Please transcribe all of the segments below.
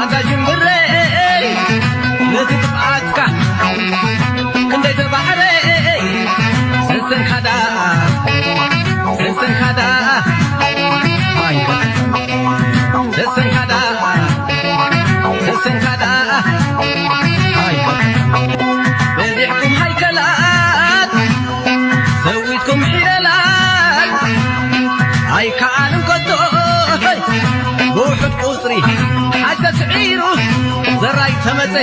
ኣንታ ሽምብረይ ነቲ ጥፍኣትካ ክንደይ ተባዕረ ሰሰንካ ደኣ ሰሰንካ ደኣ ኣይ ሰሰንካ ደኣ ሰሰንካ ደኣ ኣይ በዚሕኩም ሃይከላት ሰዊትኩም ሒደላት ኣይከኣልን ከቶ ብውሑድ ቁፅሪ ሓይተ ስዒሩ ዘራይ ተመፀ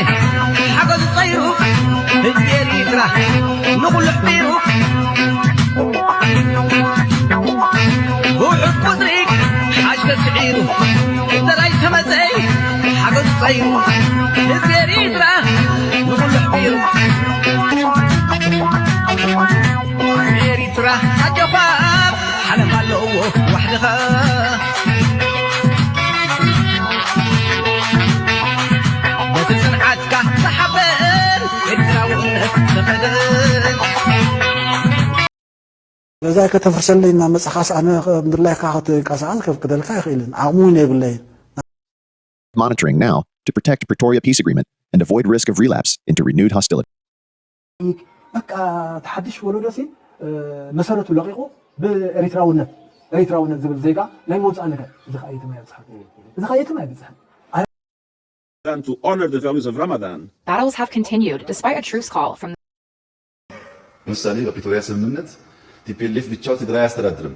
ሓገዙ ፀይሩ ህዝቢ ኤሪትራ ንኹሉ ኣሕቢሩ ብውሑድ ቁፅሪ ሓሽከ ስዒሩ ዘራይ ተመፀ ሓገዙ ፀይሩ ህዝቢ ኤሪትራ ንኹሉ ኣሕቢሩ ኤሪትራ ኣጆኻ ሓለፍ ኣለዎ ዋሕድኻ በቲ ጽንዓትካ ዝሓበን ኤርትራውነት ዝኸደን ገዛይ ከተፍርሰለይ እናመጻኻስ ኣነ ምድላይካ ክትንቀሳቐስ ከፍቅደልካ ኣይኽእልን፣ ዓቕሚ እውን የብለይን። Monitoring now to protect Pretoria peace agreement and avoid risk of relapse into renewed hostility. በቃ እቲ ሓድሽ ወለዶ ሲ መሰረቱ ለቂቑ ብኤሪትራውነት ኤሪትራውነት ዝብል ዜጋ ናይ ምውፃእ ነገር እዚ ከዓ የትም ኣይብፅሕን እዚ ከዓ የትም ኣይብፅሕን Ramadan to honor the families of Ramadan. Battles have continued despite a truce call from ምሳሌ በፕሪቶሪያ ስምምነት ቲፒኤልኤፍ ብቻው ትግራይ አያስተዳድርም።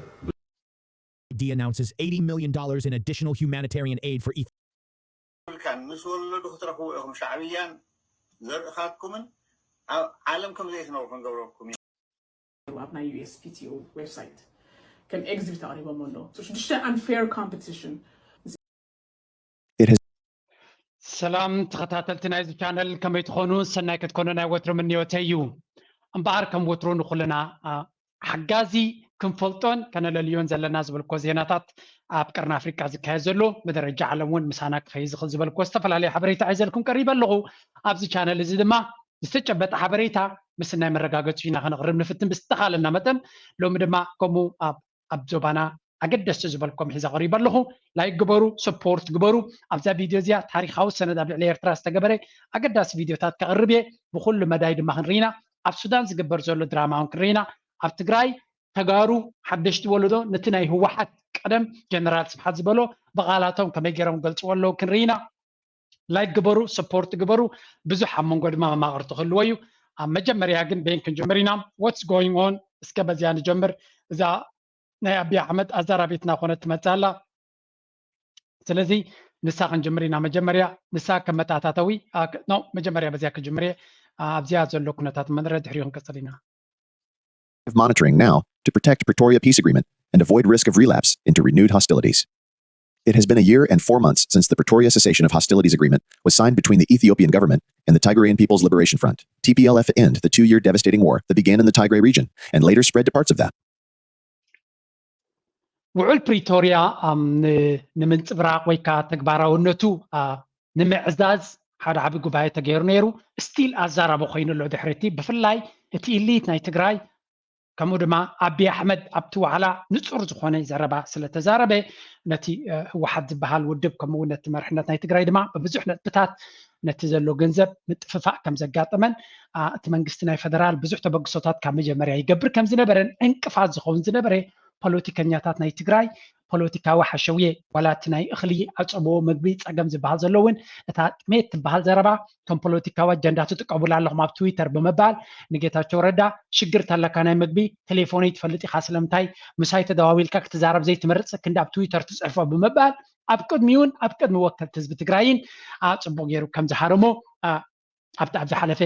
D announces eighty million dollars in additional humanitarian aid for Ethiopia. ይብልካን ምስ ወለዱ ክትረኽቡ ኢኹም ሻዕብያን ዘርእኻትኩምን ኣብ ዓለም ከም ዘይትነብሩ ክንገብረኩም ኢና። ኣብ ናይ USPTO website ከም exhibit ኣቕሪቦሞ ኣለዉ። ሽዱሽተ unfair competition ሰላም ተኸታተልቲ ናይዚ ቻነል ከመይ ትኾኑ? ሰናይ ክትኮኑ ናይ ወትሩ ምንዮተይ እዩ። እምበኣር ከም ወትሩ ንኹልና ሓጋዚ ክንፈልጦን ከነለልዮን ዘለና ዝበልኮ ዜናታት ኣብ ቀርኒ ኣፍሪቃ ዝካየድ ዘሎ ብደረጃ ዓለም እውን ምሳና ክኸይ ዝኽእል ዝበልኮ ዝተፈላለዩ ሓበሬታ ሒዘልኩም ቀሪበ ኣለኹ። ኣብዚ ቻነል እዚ ድማ ዝተጨበጠ ሓበሬታ ምስናይ መረጋገፂ ኢና ከነቕርብ ንፍትን ብዝተኻለና መጠን ሎሚ ድማ ከምኡ ኣብ ኣብ ዞባና ኣገደስቲ ዝበልኮም ሒዘ ቀሪበ ኣለኹ። ላይክ ግበሩ፣ ሰፖርት ግበሩ። ኣብዛ ቪድዮ እዚኣ ታሪኻዊ ሰነድ ኣብ ልዕሊ ኤርትራ ዝተገበረ ኣገዳሲ ቪድዮታት ከቕርብ እየ። ብኹሉ መዳይ ድማ ክንርኢና ኣብ ሱዳን ዝግበር ዘሎ ድራማ እውን ክንርኢና ኣብ ትግራይ ተጋሩ ሓደሽቲ ወለዶ ነቲ ናይ ህወሓት ቀደም ጀነራል ስብሓት ዝበሎ ብቓላቶም ከመይ ገይሮም ገልፅዎ ኣለዉ ክንርኢና። ላይክ ግበሩ፣ ሰፖርት ግበሩ። ብዙሕ ኣብ መንጎ ድማ መማቕርቲ ክህልዎ እዩ። ኣብ መጀመርያ ግን ቤን ክንጅምር ኢና። What's going on? እስከ በዚያ ንጀምር። እዛ ናይ ኣቢ ኣሕመድ ኣዛራቢትና ኮነት ትመጽእ ኣላ። ስለዚ ንሳ ክንጅምር ኢና። መጀመርያ ንሳ ከም መተኣታተዊ ኖ መጀመርያ በዚያ ክጅምር እየ። ኣብዚኣ ዘሎ ኩነታት መንረ ድሕሪኡ ክንቀጽል ኢና። Monitoring now to protect Pretoria peace agreement and avoid risk of relapse into renewed hostilities. It has been a year and four months since the Pretoria Cessation of Hostilities Agreement was signed between the Ethiopian government and the Tigrayan People's Liberation Front, T P L F, to end the two year devastating war that began in the Tigray region and later spread to parts of that. ውዑል ፕሪቶርያ ንምንፅብራቕ ወይ ከዓ ተግባራውነቱ ንምዕዛዝ ሓደ ዓቢ ጉባኤ ተገይሩ ነይሩ። ስቲል ኣዛራቢ ኮይኑ ኣሎ ድሕሪቲ። ብፍላይ እቲ ኢሊት ናይ ትግራይ ከምኡ ድማ ኣቢ ኣሕመድ ኣብቲ ዋዕላ ንጹር ዝኾነ ዘረባ ስለ ተዛረበ ነቲ ህወሓት ዝበሃል ውድብ ከምኡ እውን ነቲ መርሕነት ናይ ትግራይ ድማ ብብዙሕ ነጥብታት ነቲ ዘሎ ገንዘብ ምጥፍፋእ ከም ዘጋጠመን እቲ መንግስቲ ናይ ፈደራል ብዙሕ ተበግሶታት ካብ መጀመርያ ይገብር ከም ዝነበረን ዕንቅፋት ዝኸውን ዝነበረ ፖለቲከኛታት ናይ ትግራይ ፖለቲካዊ ሓሸውየ ዋላ እቲ ናይ እኽሊ ኣፀብኦ ምግቢ ፀገም ዝበሃል ዘሎ እውን እታ ጥሜት ትበሃል ዘረባ ከም ፖለቲካዊ ኣጀንዳ ትጥቀሙላ ኣለኹም ኣብ ትዊተር ብምባል ንጌታቸው ረዳ ሽግር ተለካ ናይ ምግቢ ቴሌፎነይ ትፈልጥ ኢኻ ስለምንታይ ምሳይ ተደዋዊልካ ክትዛረብ ዘይትመርፅ ክንዲ ኣብ ትዊተር ትፅሕፎ ብምባል ኣብ ቅድሚውን ኣብ ቅድሚ ወከልቲ ህዝቢ ትግራይን ፅቡቅ ገይሩ ከም ዝሃረሞ ኣብቲ ኣብ ዝሓለፈ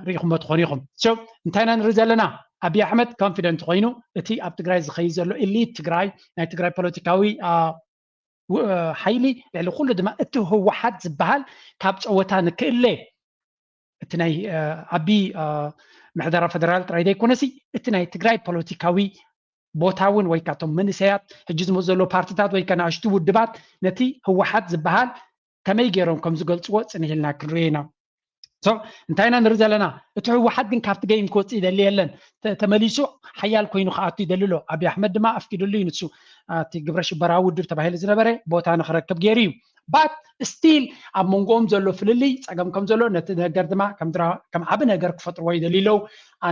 ርኢኹሞ ትኾኑ ኢኹም። So እንታይ ኢና ንርኢ ዘለና? ኣብይ ኣሕመድ ኮንፊደንት ኮይኑ እቲ ኣብ ትግራይ ዝኸይድ ዘሎ ኢሊት ትግራይ ናይ ትግራይ ፖለቲካዊ ሓይሊ ልዕሊ ኩሉ ድማ እቲ ህወሓት ዝበሃል ካብ ፀወታ ንክእለ እቲ ናይ ዓቢ ምሕደራ ፈደራል ጥራይ ዘይኮነሲ እቲ ናይ ትግራይ ፖለቲካዊ ቦታ እውን ወይ ካብቶም መንእሰያት ሕጂ ዝመፁ ዘለዉ ፓርትታት ወይ ከ ንኣሽቱ ውድባት ነቲ ህወሓት ዝበሃል ከመይ ገይሮም ከም ዝገልፅዎ ፅንሕ ኢልና ክንሪኦ ኢና። So እንታይ ኢና ንርኢ ዘለና? እቲ ህወሓት ግን ካብቲ ገይም ክወፅእ ይደሊ የለን። ተመሊሱ ሓያል ኮይኑ ክኣቱ ይደሊ ኣሎ። ኣብይ ኣሕመድ ድማ ኣፍቂዱሉ እዩ ንሱ እቲ ግብረ ሽበራዊ ውድብ ተባሂሉ ዝነበረ ቦታ ንክረክብ ገይሩ እዩ። but still ኣብ መንጎኦም ዘሎ ፍልልይ ጸገም ከም ዘሎ ነቲ ነገር ድማ ከም ዓቢ ነገር ክፈጥርዎ ይደልዩ ኣለዉ።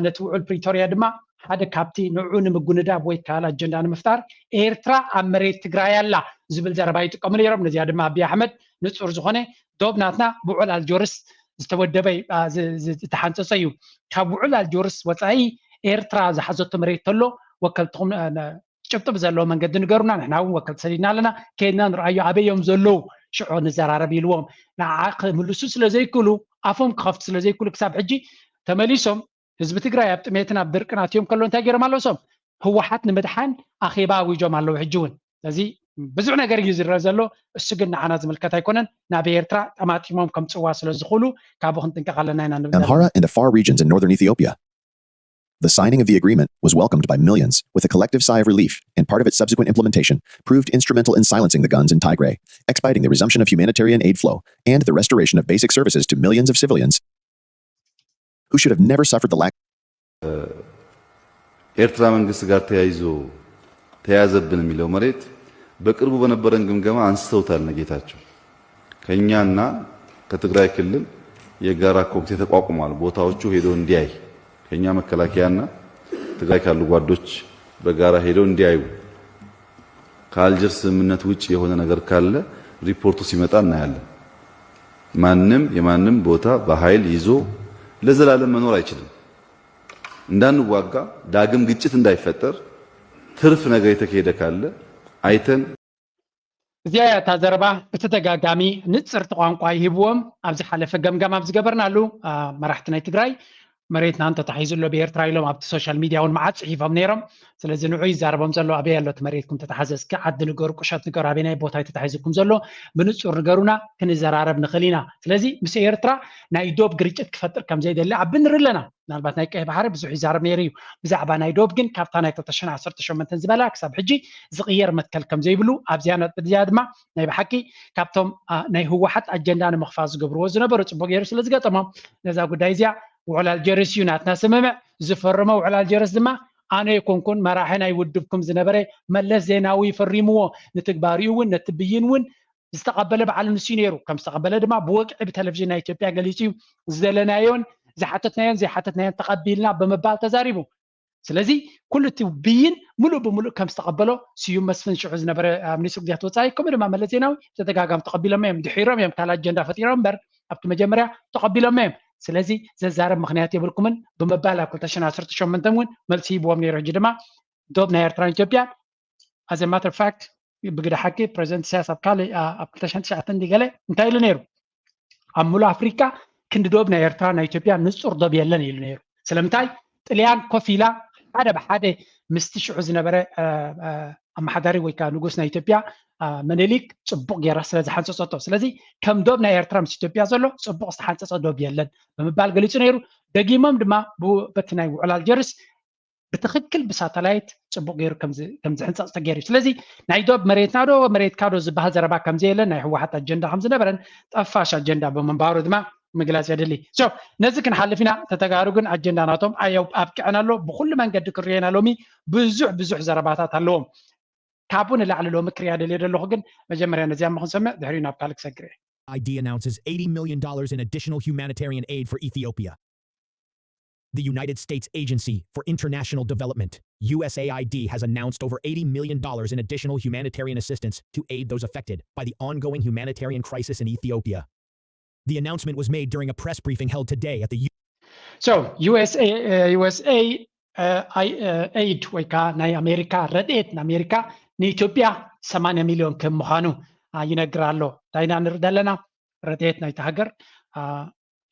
ነቲ ውዕል ፕሪቶርያ ድማ ሓደ ካብቲ ንዕኡ ንምጉንዳብ ወይ ከኣ ኣጀንዳ ንምፍጣር ኤርትራ ኣብ መሬት ትግራይ ኣላ ዝብል ዘረባ ይጥቀሙ ነይሮም። ነዚኣ ድማ ኣብይ ኣሕመድ ንጹር ዝኾነ ዶብ ናትና ብውዕል ኣልጀርስ ዝተወደበ ዝተሓንፀፀ እዩ። ካብ ውዕል ኣልጀርስ ወፃኢ ኤርትራ ዝሓዘቶ መሬት ተሎ ወከልትኹም ጭብጢ ብዘለዎ መንገዲ ንገሩና። ንሕና እውን ወከልቲ ሰዲድና ኣለና፣ ከይድና ንርኣዮ ኣበይ እዮም ዘለዉ ሽዑ ንዘራረብ ኢልዎም። ንዓ ክምልሱ ስለ ዘይክእሉ ኣፎም ክኸፍቱ ስለ ዘይክእሉ ክሳብ ሕጂ ተመሊሶም ህዝቢ ትግራይ ኣብ ጥሜትን ኣብ ድርቅን ኣትዮም ከሎ እንታይ ገይሮም ኣለዉ? እሶም ህወሓት ንምድሓን ኣኼባ ኣዊጆም ኣለዉ። ሕጂ እውን እዚ ብዙሕ ነገር እዩ ዝረአ ዘሎ። እሱ ግን ንዓና ዝምልከት ኣይኮነን። ናብ ኤርትራ ጠማጢሞም ከምፅዋ ስለ ዝኽእሉ ካብኡ ክንጥንቀቕ ኣለና ኢና ንብል ዘለና። Amhara and Afar regions in northern Ethiopia. The signing of the agreement was welcomed by millions with a collective sigh of relief, and part of its subsequent implementation proved instrumental in silencing the guns in Tigray, expediting the resumption of humanitarian aid flow and the restoration of basic services to millions of civilians who should have never suffered the lack ኤርትራ መንግስት ጋር ተያይዞ ተያዘብን የሚለው መሬት በቅርቡ በነበረን ግምገማ አንስተውታል እነ ጌታቸው። ከኛና ከትግራይ ክልል የጋራ ኮሚቴ ተቋቁሟል። ቦታዎቹ ሄዶ እንዲያይ ከኛ መከላከያና ትግራይ ካሉ ጓዶች በጋራ ሄደው እንዲያዩ ከአልጀርስ ስምምነት ውጭ የሆነ ነገር ካለ ሪፖርቱ ሲመጣ እናያለን። ማንም የማንም ቦታ በኃይል ይዞ ለዘላለም መኖር አይችልም። እንዳንዋጋ ዳግም ግጭት እንዳይፈጠር ትርፍ ነገር የተካሄደ ካለ አይተን እዚኣ እያ እታ ዘረባ ብተደጋጋሚ ንጽርቲ ቋንቋ ይህብዎም። ኣብ ዝሓለፈ ገምጋም ኣብ ዝገበርናሉ መራሕቲ ናይ ትግራይ መሬትና እንተታሒዙ ኣሎ ብኤርትራ ኢሎም ኣብቲ ሶሻል ሚድያ እውን መዓት ፅሒፎም ነይሮም። ስለዚ ንዑ ይዛረቦም ዘሎ ኣበይ ኣሎ እቲ መሬትኩም ተታሓዘ? እስኪ ዓዲ ንገሩ፣ ቁሸት ንገሩ፣ ኣበይ ናይ ቦታ ተታሒዙኩም ዘሎ ብንጹር ንገሩና ክንዘራረብ ንኽእል ኢና። ስለዚ ምስ ኤርትራ ናይ ዶብ ግርጭት ክፈጥር ከምዘይደሊ ኣብ ንርኢ ኣለና። ምናልባት ናይ ቀይ ባሕሪ ብዙሕ ይዛረብ ነይሩ እዩ። ብዛዕባ ናይ ዶብ ግን ካብታ ናይ ክልተ ሽሕን ዓሰርተ ሸሞንተን ዝበላ ክሳብ ሕጂ ዝቕየር መትከል ከም ዘይብሉ ኣብዚኣ ነጥቢ እዚኣ ድማ ናይ ብሓቂ ካብቶም ናይ ህወሓት ኣጀንዳ ንምኽፋት ዝገብርዎ ዝነበሩ ፅቡቅ ገይሩ ስለ ዝገጠሞም ነዛ ጉዳይ እዚኣ ውዕል ኣልጀርስ እዩ ናትና ስምምዕ ዝፈረመ ውዕል ኣልጀርስ ድማ ኣነ ኣይኮንኩን መራሒ ናይ ውድብኩም ዝነበረ መለስ ዜናዊ ፈሪምዎ ንትግባሪኡ እውን ነቲ ብይን እውን ዝተቐበለ በዓል ንሱ ነይሩ። ከም ዝተቐበለ ድማ ብወግዒ ብቴሌቪዥን ናይ ኢትዮጵያ ገሊጹ እዩ። ዝደለናዮን ዝሓተትናዮን ዘይሓተትናዮን ተቐቢልና ብምባል ተዛሪቡ። ስለዚ ኩሉ እቲ ብይን ሙሉእ ብሙሉእ ከም ዝተቐበሎ ስዩም መስፍን ሽዑ ዝነበረ ሚኒስትሪ ጉዳያት ወፃኢ ከምኡ ድማ መለስ ዜናዊ ብተደጋጋሚ ተቐቢሎሞ እዮም። ድሒሮም እዮም ካልእ ኣጀንዳ ፈጢሮም እምበር ኣብቲ መጀመርያ ተቐቢሎሞ እዮም። ስለዚ ዘዛረብ ምኽንያት የብልኩምን ብምባል ኣብ ክልተ ሽሕን ዓሰርተ ሸሞንተን እውን መልሲ ሂብዎም ነይሩ። ሕጂ ድማ ዶብ ናይ ኤርትራን ኢትዮጵያን as a matter of fact ብግደ ሓቂ ፕረዚደንት ኢሳያስ ኣብ ካልእ ኣብ ክልተ ሽሕን ትሽዓተን ድዩ ገለ እንታይ ኢሉ ነይሩ? ኣብ ሙሉእ ኣፍሪቃ ክንዲ ዶብ ናይ ኤርትራ ናይ ኢትዮጵያ ንጹር ዶብ የለን ኢሉ ነይሩ። ስለምንታይ ጥልያን ኮፍ ኢላ ሓደ ብሓደ ምስቲ ሽዑ ዝነበረ ኣመሓዳሪ ወይ ከዓ ንጉስ ናይ ኢትዮጵያ መኔሊክ ጽቡቕ ገይራ ስለ ዝሓንጸጸቶ ስለዚ ከም ዶብ ናይ ኤርትራ ምስ ኢትዮጵያ ዘሎ ጽቡቕ ዝተሓንጸጸ ዶብ የለን ብምባል ገሊጹ ነይሩ። ደጊሞም ድማ በቲ ናይ ውዕል ኣልጀርስ ብትኽክል ብሳተላይት ጽቡቕ ገይሩ ከም ዝሕንጸጽ ተገይሩ እዩ። ስለዚ ናይ ዶብ መሬትና ዶ መሬትካ ዶ ዝበሃል ዘረባ ከም ዘየለ ናይ ህወሓት ኣጀንዳ ከም ዝነበረን ጠፋሽ ኣጀንዳ ብምንባሩ ድማ ምግላጽ የድሊ። So ነዚ ክንሓልፍ ኢና። ተተጋሩ ግን ኣጀንዳ ናቶም ኣብቅዐን ኣሎ። ብኩሉ መንገዲ ክርእየና ሎሚ ብዙሕ ብዙሕ ዘረባታት ኣለዎም። ካብኡ ንላዕሊ ሎሚ ክርእያ ደልየ ዘለኹ ግን መጀመርያ ነዚኣ እሞ ክንሰምዕ ድሕሪኡ ናብ ካልእ ክሰግር እየ። I D announces eighty million dollars in additional humanitarian aid for Ethiopia. The United States Agency for International Development, U S A I D, has announced over eighty million dollars in additional humanitarian assistance to aid those affected by the ongoing humanitarian crisis in Ethiopia. The announcement was made during a press briefing held today at the U- So USA USA aid ወይ ከዓ ናይ ኣሜሪካ ረድኤት ንኣሜሪካ ንኢትዮጵያ ሰማንያ ሚልዮን ከም ምዃኑ ይነግር ኣሎ። እንታይ ኢና ንርኢ ዘለና? ረድኤት ናይቲ ሃገር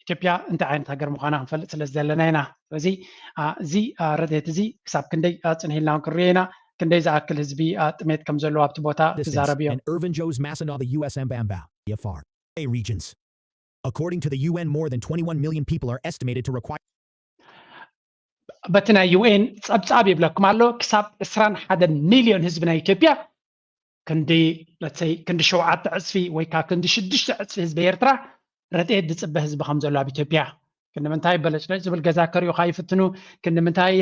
ኢትዮጵያ እንታይ ዓይነት ሃገር ምዃና ክንፈልጥ ስለ ዝደለና ኢና። ስለዚ እዚ ረድኤት እዚ ክሳብ ክንደይ ፅንሕ ኢልና ክንሪኦ ኢና። ክንደይ ዝኣክል ህዝቢ ጥሜት ከም ዘለዎ ኣብቲ ቦታ ክዛረብ እዮም። And Irvin Joe's Massanal the U S Ambamba, Afar, A regions. According to the U N, more than twenty-one million people are estimated to require በቲ ናይ ዩኤን ጸብጻብ ይብለኩም ኣሎ ክሳብ ዕስራን ሓደን ሚልዮን ህዝቢ ናይ ኢትዮጵያ ክንዲ let's say ክንዲ ሸውዓተ ዕጽፊ ወይ ከዓ ክንዲ ሽዱሽተ ዕጽፊ ህዝቢ ኤርትራ ረድኤት ዝጽበ ህዝቢ ከም ዘሎ ኣብ ኢትዮጵያ ክንዲ ምንታይ በለጭለጭ ዝብል ገዛ ከርእዩኻ ይፍትኑ ክንዲ ምንታይ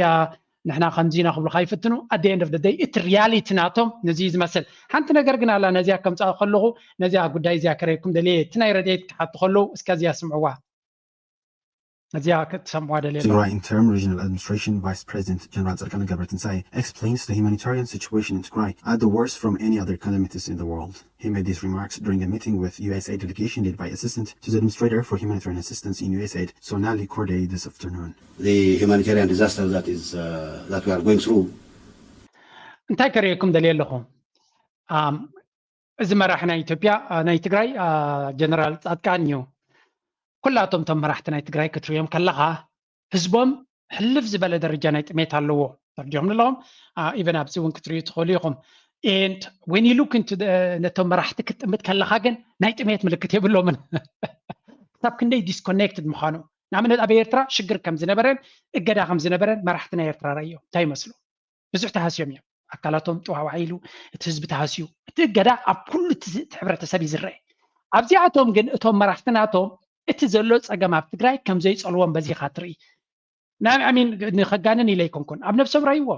ንሕና ከምዚ ኢና ክብሉካ ይፍትኑ። At the end of the day እቲ reality ናቶም ነዚ እዩ ዝመስል። ሓንቲ ነገር ግን ኣላ፣ ነዚኣ ከምፃእ ከለኹ ነዚኣ ጉዳይ እዚኣ ከረየኩም ደልየ፣ እቲ ናይ ረድኤት ክሓቱ ከለዉ እስከ እዚኣ ስምዕዋ። እዚኣ ክትሰምዋ ደልየ ኣለኹ። Tigray Interim Regional Administration Vice President General Tzadkana ገብረትንሳኤ explains the humanitarian situation in Tigray as the worst from any other calamities in the world. He made these remarks during a meeting with U S A I delegation led by Assistant to the Administrator for Humanitarian Assistance in U S A I D, Sonali Corday, this afternoon. The humanitarian disaster that is uh, that we are going through. እንታይ ከርእየኩም ደልየ ኣለኹ? ኣም፣ እዚ መራሒ ናይ ኢትዮጵያ፣ አ፣ ናይ ትግራይ፣ አ፣ ጀነራል ጻድቃን እዩ። ኩላቶም እቶም መራሕቲ ናይ ትግራይ ክትርእዮም ከለኻ ህዝቦም ሕልፍ ዝበለ ደረጃ ናይ ጥሜት ኣለዎ። ተርዲኦም ኣለዎም። ኢቨን ኣብዚ እውን ክትርእዩ ትኽእሉ ኢኹም። And when you look into the፣ ነቶም መራሕቲ ክትጥምት ከለኻ ግን ናይ ጥሜት ምልክት የብሎምን። ክሳብ ክንደይ disconnected ምዃኑ። ንኣብነት ኣብ ኤርትራ ሽግር ከም ዝነበረን እገዳ ከም ዝነበረን መራሕቲ ናይ ኤርትራ ረእዮም እንታይ ይመስሉ? ብዙሕ ተሃስዮም እዮም። ኣካላቶም ጥዋዕዋዕ ኢሉ፣ እቲ ህዝቢ ተሃስዩ። እቲ እገዳ ኣብ ኩሉ እቲ ዝ-፣ እቲ ሕብረተሰብ እዩ ዝረአ። ኣብዚኣቶም ግን እቶም መራሕቲ ናቶም እቲ ዘሎ ጸገም ኣብ ትግራይ ከም ዘይጸልዎም በዚኻ ትርኢ። ናይ ኣሚን ንኸጋንን ኢለ ኣይኮንኩን፣ ኣብ ነብሶም ረእይዎ።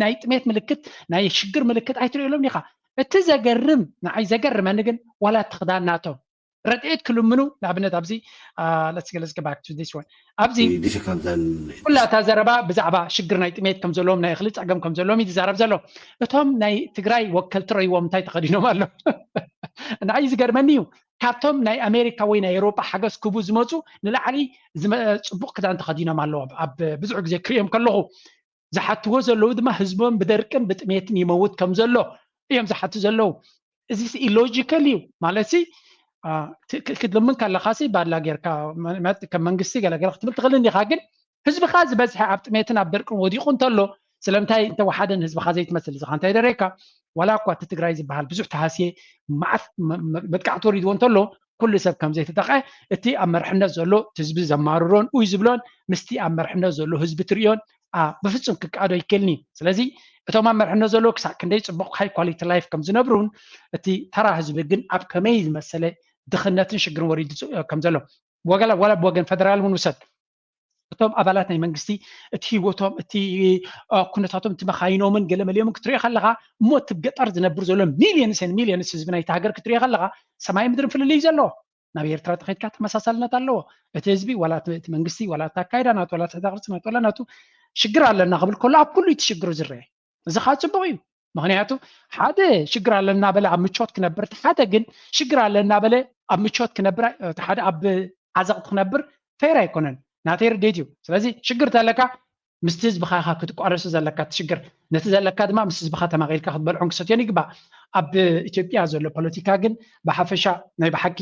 ናይ ጥሜት ምልክት፣ ናይ ሽግር ምልክት ኣይትርእየሎም ኢኻ። እቲ ዘገርም፣ ንዓይ ዘገርመኒ ግን ዋላ እቲ ክዳን ናቶም ረድኤት ክልምኑ፣ ንኣብነት ኣብዚ let's go back to this one፣ ኣብዚ Difficult than ኩላታ ዘረባ ብዛዕባ ሽግር ናይ ጥሜት ከም ዘለዎም፣ ናይ እኽሊ ጸገም ከም ዘለዎም እዩ ዝዛረብ ዘሎ። እቶም ናይ ትግራይ ወከልቲ ረይዎም እንታይ ተኸዲኖም ኣሎ? ንዓይ ዝገርመኒ እዩ፣ ካብቶም ናይ ኣሜሪካ ወይ ናይ ኤውሮጳ ሓገዝ ክቡ ዝመፁ ንላዕሊ ዝመ-፣ ፅቡቕ ክዳን ተኸዲኖም ኣለዎ። ኣብ ብዙሕ ግዜ ክርእዮም ከለኹ ዝሓትዎ ዘለዉ ድማ ህዝቦም ብደርቅን ብጥሜትን ይመውት ከም ዘሎ እዮም ዝሓቱ ዘለዉ። እዚ ኢሎጂካል እዩ ማለት ሲ ክትልምን ከለካ ሲ ባድላ ጌርካ ከም መንግስቲ ገለገለ ክትብል ትኽእል እንዲካ፣ ግን ህዝብካ ዝበዝሐ ኣብ ጥሜትን ኣብ ደርቅን ወዲቁ እንተሎ ስለምንታይ እንተወሓደን ህዝብካ ዘይትመስል? እዚ እንታይ ደረካ? ዋላ እኳ እቲ ትግራይ ዝበሃል ብዙሕ ተሃስየ መዓት መጥቃዕቲ ወሪድዎ እንተሎ ኩሉ ሰብ ከም ዘይተጠቕዐ እቲ ኣብ መርሕነት ዘሎ ህዝቢ ዘማርሮን ኡይ ዝብሎን ምስቲ ኣብ መርሕነት ዘሎ ህዝቢ ትርእዮን ብፍፁም ክከኣዶ ኣይክእልን እዩ። ስለዚ እቶም ኣብ መርሕነት ዘለዉ ክሳብ ክንደይ ፅቡቕ ሃይ ኳሊቲ ላይፍ ከም ዝነብሩን እቲ ተራ ህዝቢ ግን ኣብ ከመይ ዝመሰለ ድኽነትን ሽግርን ወሪዱ ከም ዘሎ ወላ ብወገን ፈደራል እውን ውሰድ እቶም ኣባላት ናይ መንግስቲ እቲ ህይወቶም እቲ ኩነታቶም እቲ መኻይኖምን ገለመሊኦምን ክትሪኦ ከለካ እሞ እቲ ገጠር ዝነብር ዘሎ ሚሊየንስ ሚሊየንስ ህዝቢ ናይቲ ሃገር ክትሪኦ ከለካ ሰማይ ምድርን ፍልልይ ዘለዎ ናብ ኤርትራ ተኸድካ ተመሳሳልነት ኣለዎ። እቲ ህዝቢ ዋላ እቲ መንግስቲ ዋላ እቲ ኣካይዳ ናቱ ዋላ እቲ ቅርፂ ናቱ ዋላ ናቱ ሽግር ኣለና ክብል ከሎ ኣብ ኩሉ እቲ ሽግሩ ዝረአ እዚ ከዓ ፅቡቅ እዩ። ምክንያቱ ሓደ ሽግር ኣለና በለ ኣብ ምቾት ክነብር፣ እቲ ሓደ ግን ሽግር ኣለና በለ ኣብ ምቾት ክነብር፣ እቲ ሓደ ኣብ ዓዘቅቲ ክነብር ፌር ኣይኮነን። ናተይ ርዴት እዩ። ስለዚ ሽግር ተለካ ምስቲ ህዝብኻ ኢኻ ክትቋረሶ ዘለካ እቲ ሽግር። ነቲ ዘለካ ድማ ምስ ህዝብኻ ተማቒልካ ክትበልዖን ክሰትዮን ይግባእ። ኣብ ኢትዮጵያ ዘሎ ፖለቲካ ግን ብሓፈሻ ናይ ብሓቂ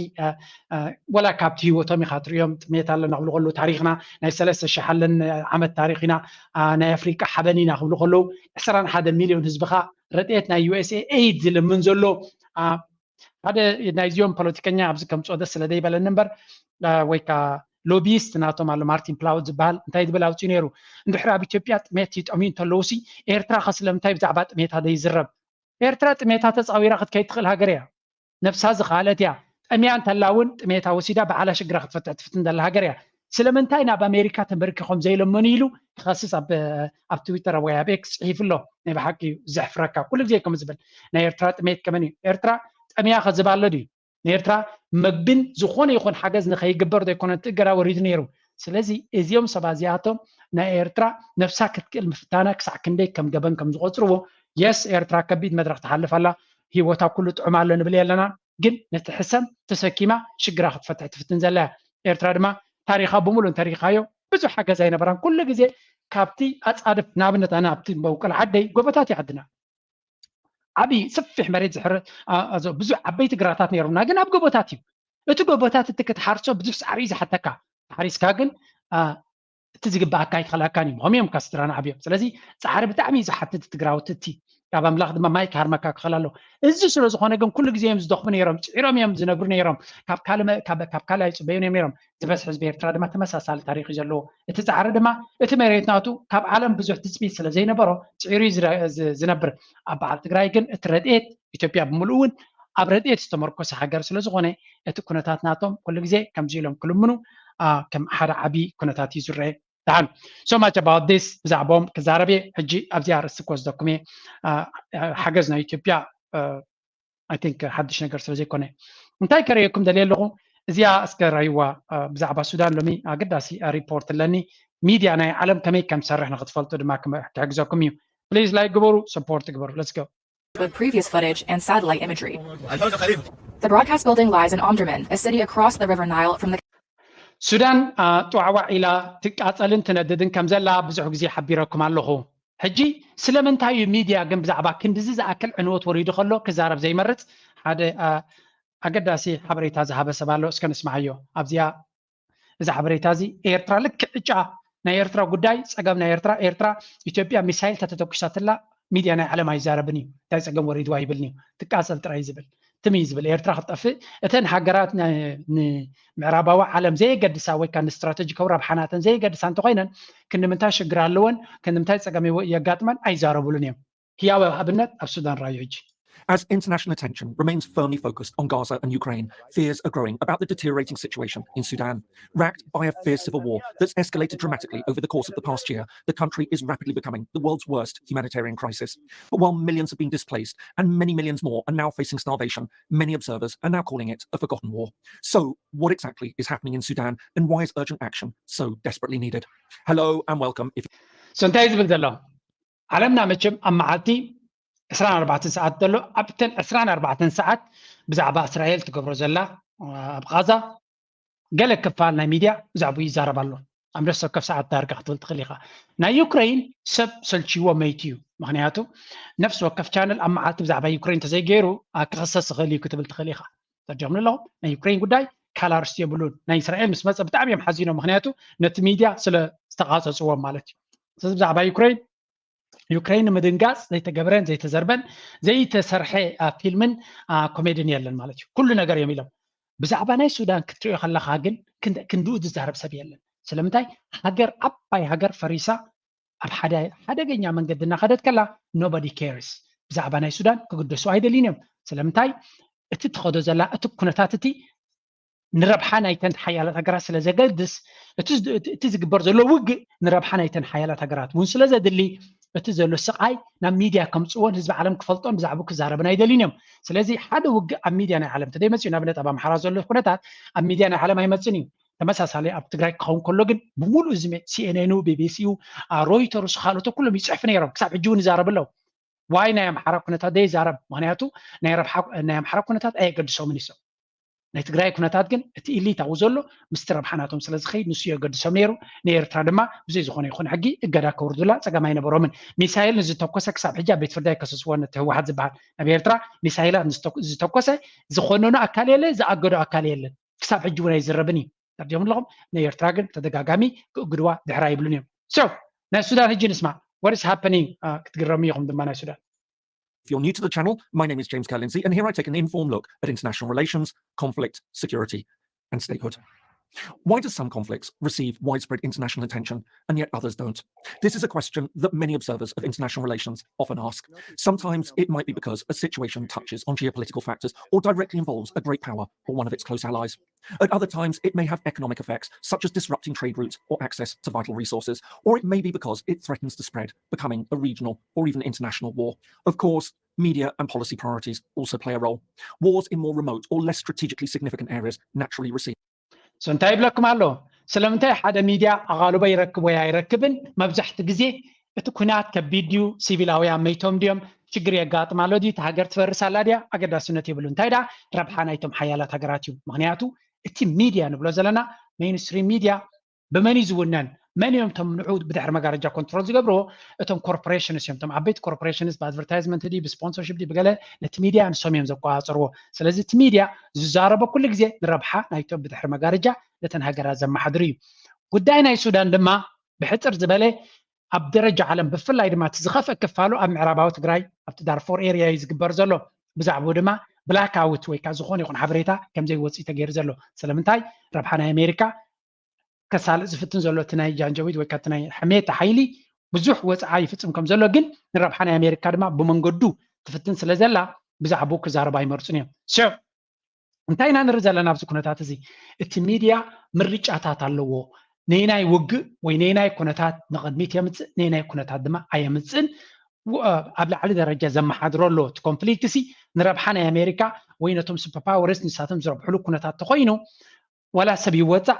ወላ ካብቲ ህይወቶም ኢኻ ትርእዮም። ጥሜት ኣለና ክብሉ ከለዉ ታሪኽና ናይ ሰለስተ ሽሕ ኣለን ዓመት ታሪኽ ኢና፣ ናይ ኣፍሪቃ ሓበን ኢና ክብሉ ከለዉ ዕስራን ሓደ ሚልዮን ህዝብኻ ረድኤት ናይ ዩ ኤስ ኤ ኤይድ ዝልምን ዘሎ ሓደ ናይዚኦም ፖለቲከኛ ኣብዚ ከምፅኦ ደስ ስለ ዘይበለኒ እምበር ወይ ከዓ ሎቢስት ናቶም ኣሎ ማርቲን ፕላውድ ዝበሃል እንታይ ዝብል ኣውፅኡ ነይሩ። እንድሕር ኣብ ኢትዮጵያ ጥሜት ይጠምዩ እንተለዉ ሲ ኤርትራ ከ ስለምንታይ ብዛዕባ ጥሜታ ዘይዝረብ? ኤርትራ ጥሜታ ተፃዊራ ክትከይድ ትኽእል ሃገር እያ። ነብሳ ዝኸኣለት እያ። ጠምያ እንተላ እውን ጥሜታ ወሲዳ ባዕላ ሽግራ ክትፈትሕ ትፍትን ዘላ ሃገር እያ። ስለምንታይ ናብ ኣሜሪካ ተንበርኪኾም ዘይለመኑ ኢሉ ክኸስስ ኣብ ኣብ ትዊተር ወይ ኣብ ኤክስ ፅሒፉ ኣሎ። ናይ ብሓቂ እዩ ዘሕፍረካ። ኩሉ ግዜ ከም ዝብል ናይ ኤርትራ ጥሜት ከመን እዩ? ኤርትራ ጠምያ ከዝባለ ድዩ? ንኤርትራ መግብን ዝኾነ ይኹን ሓገዝ ንኸይግበር ዘይኮነ እቲ እገዳ ወሪዱ ነይሩ። ስለዚ እዚኦም ሰባት እዚኣቶም ናይ ኤርትራ ነብሳ ክትክእል ምፍታና ክሳዕ ክንደይ ከም ገበን ከም ዝቆፅርዎ የስ ኤርትራ ከቢድ መድረክ ትሓልፍ ኣላ። ህይወታ ኩሉ ጥዑም ኣሎ ንብል የለና፣ ግን ነቲ ሕሰም ተሰኪማ ሽግራ ክትፈትሕ ትፍትን ዘላ እያ። ኤርትራ ድማ ታሪኻ ብምሉእ እንተሪኻዮ ብዙሕ ሓገዝ ኣይነበራን። ኩሉ ግዜ ካብቲ ኣፃድፍ ንኣብነት ኣነ ኣብቲ መውቀል ዓደይ ጎቦታት እዩ ዓድና ዓብዪ ሰፊሕ መሬት ዝሕረ ብዙሕ ዓበይቲ ግራታት ነይሩና፣ ግን ኣብ ጎቦታት እዩ። እቲ ጎቦታት እቲ ክትሓርሶ ብዙሕ ፃዕሪ እዩ ዝሓተካ። ሓሪስካ ግን እቲ ዝግባኣካ ኣይትኸልኣካን እዩ። ምኾም እዮም ስድራና ዓብዮም። ስለዚ ፃዕሪ ብጣዕሚ እዩ ዝሓትት እቲ ግራውቲ እቲ ካብ ኣምላኽ ድማ ማይ ክሃርመካ ክኽእል ኣለዎ። እዚ ስለ ዝኾነ ግን ኩሉ ግዜ እዮም ዝደኽሙ ነይሮም፣ ፅዒሮም እዮም ዝነብሩ ነይሮም። ካብ ካልእ ካብ ካልእ ኣይፅበዩን እዮም ነይሮም። ዝበዝሕ ህዝቢ ኤርትራ ድማ ተመሳሳሊ ታሪኽ እዩ ዘለዎ። እቲ ፃዕሪ ድማ እቲ መሬት ናቱ ካብ ዓለም ብዙሕ ትፅቢት ስለ ዘይነበሮ ፅዒሩ እዩ ዝነብር። ኣብ በዓል ትግራይ ግን እቲ ረድኤት ኢትዮጵያ ብምልኡ እውን ኣብ ረድኤት ዝተመርኮሰ ሃገር ስለ ዝኾነ እቲ ኩነታት ናቶም ኩሉ ግዜ ከምዚ ኢሎም ክልምኑ ከም ሓደ ዓብዪ ኩነታት እዩ ዝረአ። ደሓን so much about this ብዛዕባኦም ክዛረብ እየ። ሕጂ ኣብዚኣ ርእሲ ክወስደኩም እየ። ሓገዝ ናይ ኢትዮጵያ I think ሓድሽ ነገር ስለ ዘይኮነ እንታይ ከርእየኩም ደልየ ኣለኹ። እዚኣ እስከ ራይዋ ብዛዕባ ሱዳን ሎሚ ኣገዳሲ ሪፖርት ኣለኒ። ሚድያ ናይ ዓለም ከመይ ከም ትሰርሕ ንክትፈልጡ ድማ ክሕግዘኩም እዩ። ፕሊዝ ላይክ ግበሩ፣ ሰፖርት ግበሩ። Let's go. With previous footage and satellite imagery. The broadcast building lies in Omdurman, a city across the River Nile from the ሱዳን ጧዕዋዕ ኢላ ትቃጸልን ትነድድን ከም ዘላ ብዙሕ ግዜ ሓቢረኩም ኣለኹ። ሕጂ ስለምንታይ እዩ ሚድያ ግን ብዛዕባ ክንድዚ ዝኣክል ዕንወት ወሪዱ ከሎ ክዛረብ ዘይመርጽ? ሓደ ኣገዳሲ ሓበሬታ ዝሃበ ሰብ ኣሎ፣ እስከ ንስምዓዮ። ኣብዚኣ እዚ ሓበሬታ እዚ ኤርትራ ልክዕ ዕጫ ናይ ኤርትራ ጉዳይ፣ ጸገም ናይ ኤርትራ፣ ኤርትራ ኢትዮጵያ ሚሳይል ተተተኩሳትላ ሚድያ ናይ ዓለም ኣይዛረብን እዩ። እንታይ ጸገም ወሪድዋ ይብልን እዩ። ትቃጸል ጥራይ ዝብል ትም እዩ ዝብል። ኤርትራ ክትጠፍእ እተን ሃገራት ንምዕራባዊ ዓለም ዘየገድሳ ወይ ከዓ ንስትራቴጂካዊ ረብሓናተን ዘየገድሳ እንተኮይነን ክንምንታይ ሽግር ኣለወን ክንምንታይ ጸገም የጋጥመን ኣይዛረቡሉን እዮም። ህያው ኣብነት ኣብ ሱዳን ራዩ ሕጂ። As international attention remains firmly focused on Gaza and Ukraine, fears are growing about the deteriorating situation in Sudan. Racked by a fierce civil war that's escalated dramatically over the course of the past year, the country is rapidly becoming the world's worst humanitarian crisis. But while millions have been displaced and many millions more are now facing starvation, many observers are now calling it a forgotten war. So, what exactly is happening in Sudan, and why is urgent action so desperately needed? Hello and welcome. If so እንታይ ዝብል ዘሎ ዓለምና መቸም ኣብ መዓልቲ ዕስራን ኣርባዕተን ሰዓት ዘሎ ኣብተን ዕስራን ኣርባዕተን ሰዓት ብዛዕባ እስራኤል ትገብሮ ዘላ ኣብ ቃዛ ገለ ክፋል ናይ ሚድያ ብዛዕባኡ ይዛረብ ኣሎ። ኣብ ነፍሲ ወከፍ ሰዓት ዳርጋ ክትብል ትኽእል ኢኻ። ናይ ዩክሬን ሰብ ሰልችዎ መይቱ እዩ። ምክንያቱ ነፍሲ ወከፍ ቻነል ኣብ መዓልቲ ብዛዕባ ዩክሬን እንተዘይገይሩ ክኽሰስ ይኽእል እዩ ክትብል ትኽእል ኢኻ። ተርዲኦም ኣለኹም ናይ ዩክሬን ጉዳይ ካላርስ የብሉን። ናይ እስራኤል ምስ መፀ ብጣዕሚ እዮም ሓዚኖም። ምክንያቱ ነቲ ሚድያ ስለ ዝተቃፀፅዎም ማለት እዩ። ስለዚ ብዛዕባ ዩክሬን ዩክሬን ንምድንጋፅ ዘይተገብረን ዘይተዘርበን ዘይተሰርሐ ፊልምን ኮሜድን የለን ማለት እዩ። ኩሉ ነገር እዮም ኢሎም። ብዛዕባ ናይ ሱዳን ክትሪኦ ከለካ ግን ክንድኡ ዝዛረብ ሰብ የለን። ስለምንታይ? ሃገር ዓባይ ሃገር ፈሪሳ ኣብ ሓደ ሓደገኛ መንገዲ እናኸደት ከላ nobody cares። ብዛዕባ ናይ ሱዳን ክግደሱ ኣይደልዩን እዮም። ስለምንታይ? እቲ ትኸዶ ዘላ እቲ ኩነታት እቲ ንረብሓ ናይተን ሓያላት ሃገራት ስለ ዘገድስ እቲ ዝግበር ዘሎ ውግእ ንረብሓ ናይተን ሓያላት ሃገራት እውን ስለ ዘድሊ እቲ ዘሎ ስቓይ ናብ ሚድያ ከምፅዎን ህዝቢ ዓለም ክፈልጦን ብዛዕባኡ ክዛረብን ኣይደልዩን እዮም። ስለዚ ሓደ ውግእ ኣብ ሚድያ ናይ ዓለም ተደይመፅኡ ንኣብነት ኣብ ኣምሓራ ዘሎ ኩነታት ኣብ ሚድያ ናይ ዓለም ኣይመፅን እዩ። ተመሳሳሊ ኣብ ትግራይ ክኸውን ከሎ ግን ብምሉእ እዚ CNN ኡ፣ BBC ኡ፣ ሮይተርስ ካልኦት ኩሎም ይፅሕፉ ነይሮም። ክሳብ ሕጂ እውን ይዛረቡ ኣለዉ። ዋይ ናይ ኣምሓራ ኩነታት ዘይዛረብ? ምክንያቱ ናይ ኣምሓራ ኩነታት ኣየገድሶምን እዩ። ናይ ትግራይ ኩነታት ግን እቲ ኢሊት ኣብኡ ዘሎ ምስቲ ረብሓ ናቶም ስለ ዝኸይድ ንሱ የገድሶም ነይሩ። ንኤርትራ ድማ ብዘይ ዝኾነ ይኹን ሕጊ እገዳ ከውርዱላ ፀገም ኣይነበሮምን። ሚሳይል ንዝተኮሰ ክሳብ ሕጂ ኣብ ቤት ፍርዲ ኣይከሰስዎን። ነቲ ህወሓት ዝበሃል ኣብ ኤርትራ ሚሳይላት ዝተኮሰ ዝኾነኑ ኣካል የለ፣ ዝኣገዶ ኣካል የለን። ክሳብ ሕጂ እውን ኣይዝረብን እዩ። ተርዲኦም ኣለኹም። ንኤርትራ ግን ተደጋጋሚ ክእግድዋ ድሕር ኣይብሉን እዮም። So ናይ ሱዳን ሕጂ ንስማ what is happening። ክትግረሙ ኢኹም ድማ ናይ ሱዳን። If you're new to the channel, my name is James Kerr Lindsay, and here I take an informed look at international relations, conflict, security, and statehood. Why do some conflicts receive widespread international attention and yet others don't? This is a question that many observers of international relations often ask. Sometimes it might be because a situation touches on geopolitical factors or directly involves a great power or one of its close allies. At other times, it may have economic effects, such as disrupting trade routes or access to vital resources, or it may be because it threatens to spread, becoming a regional or even international war. Of course, media and policy priorities also play a role. Wars in more remote or less strategically significant areas naturally receive. So እንታይ ይብለኩም ኣሎ? ስለምንታይ ሓደ ሚድያ ኣቓልቦ ይረክብ ወይ ኣይረክብን? መብዛሕቲ ግዜ እቲ ኩናት ከቢድ ድዩ? ሲቪላውያን መይቶም ድዮም? ሽግር የጋጥም ኣሎ ድዩ? እቲ ሃገር ትፈርስ ኣላ ድያ? ኣገዳስነት የብሉ። እንታይ ደኣ ረብሓ ናይቶም ሓያላት ሃገራት እዩ። ምክንያቱ እቲ ሚድያ ንብሎ ዘለና ሜይንስትሪም ሚድያ ብመን እዩ ዝውነን? መን እዮም እቶም ንዑ ብድሕሪ መጋረጃ ኮንትሮል ዝገብርዎ? እቶም ኮርፖሬሽንስ እዮም። እቶም ዓበይቲ ኮርፖሬሽንስ ብኣድቨርታይዝመንት ድዩ ብስፖንሰርሽፕ ድዩ ብገለ ነቲ ሚድያ ንሶም እዮም ዘቆፃፅርዎ። ስለዚ እቲ ሚድያ ዝዛረቦ ኩሉ ግዜ ንረብሓ ናይቶም ብድሕሪ መጋረጃ ነተን ሃገራት ዘመሓድሩ እዩ። ጉዳይ ናይ ሱዳን ድማ ብሕፅር ዝበለ ኣብ ደረጃ ዓለም ብፍላይ ድማ እቲ ዝኸፍአ ክፋሉ ኣብ ምዕራባዊ ትግራይ ኣብቲ ዳርፎር ኤርያ እዩ ዝግበር ዘሎ። ብዛዕባኡ ድማ ብላክ ኣውት ወይ ከዓ ዝኾነ ይኹን ሓበሬታ ከምዘይወፅእ ተገይሩ ዘሎ። ስለምንታይ? ረብሓ ናይ ኣሜሪካ ከሳልጥ ዝፍትን ዘሎ እቲ ናይ ጃንጀዊት ወይ ከዓ እቲ ናይ ሕሜታ ሓይሊ ብዙሕ ወፅዓ ይፍፅም ከም ዘሎ ግን ንረብሓ ናይ ኣሜሪካ ድማ ብመንገዱ ትፍትን ስለ ዘላ ብዛዕባኡ ክዛረቡ ኣይመርፁን እዮም። So እንታይ ኢና ንርኢ ዘለና ኣብዚ ኩነታት እዚ? እቲ ሚድያ ምርጫታት ኣለዎ። ነናይ ውግእ ወይ ነናይ ኩነታት ንቕድሚት የምፅእ፣ ነናይ ኩነታት ድማ ኣየምፅእን። ኣብ ላዕሊ ደረጃ ዘመሓድሮ ኣሎ እቲ ኮንፍሊክት ሲ ንረብሓ ናይ ኣሜሪካ ወይ ነቶም ሱፐር ፓወርስ ንሳቶም ዝረብሕሉ ኩነታት ተኮይኑ ዋላ ሰብ ይወፃእ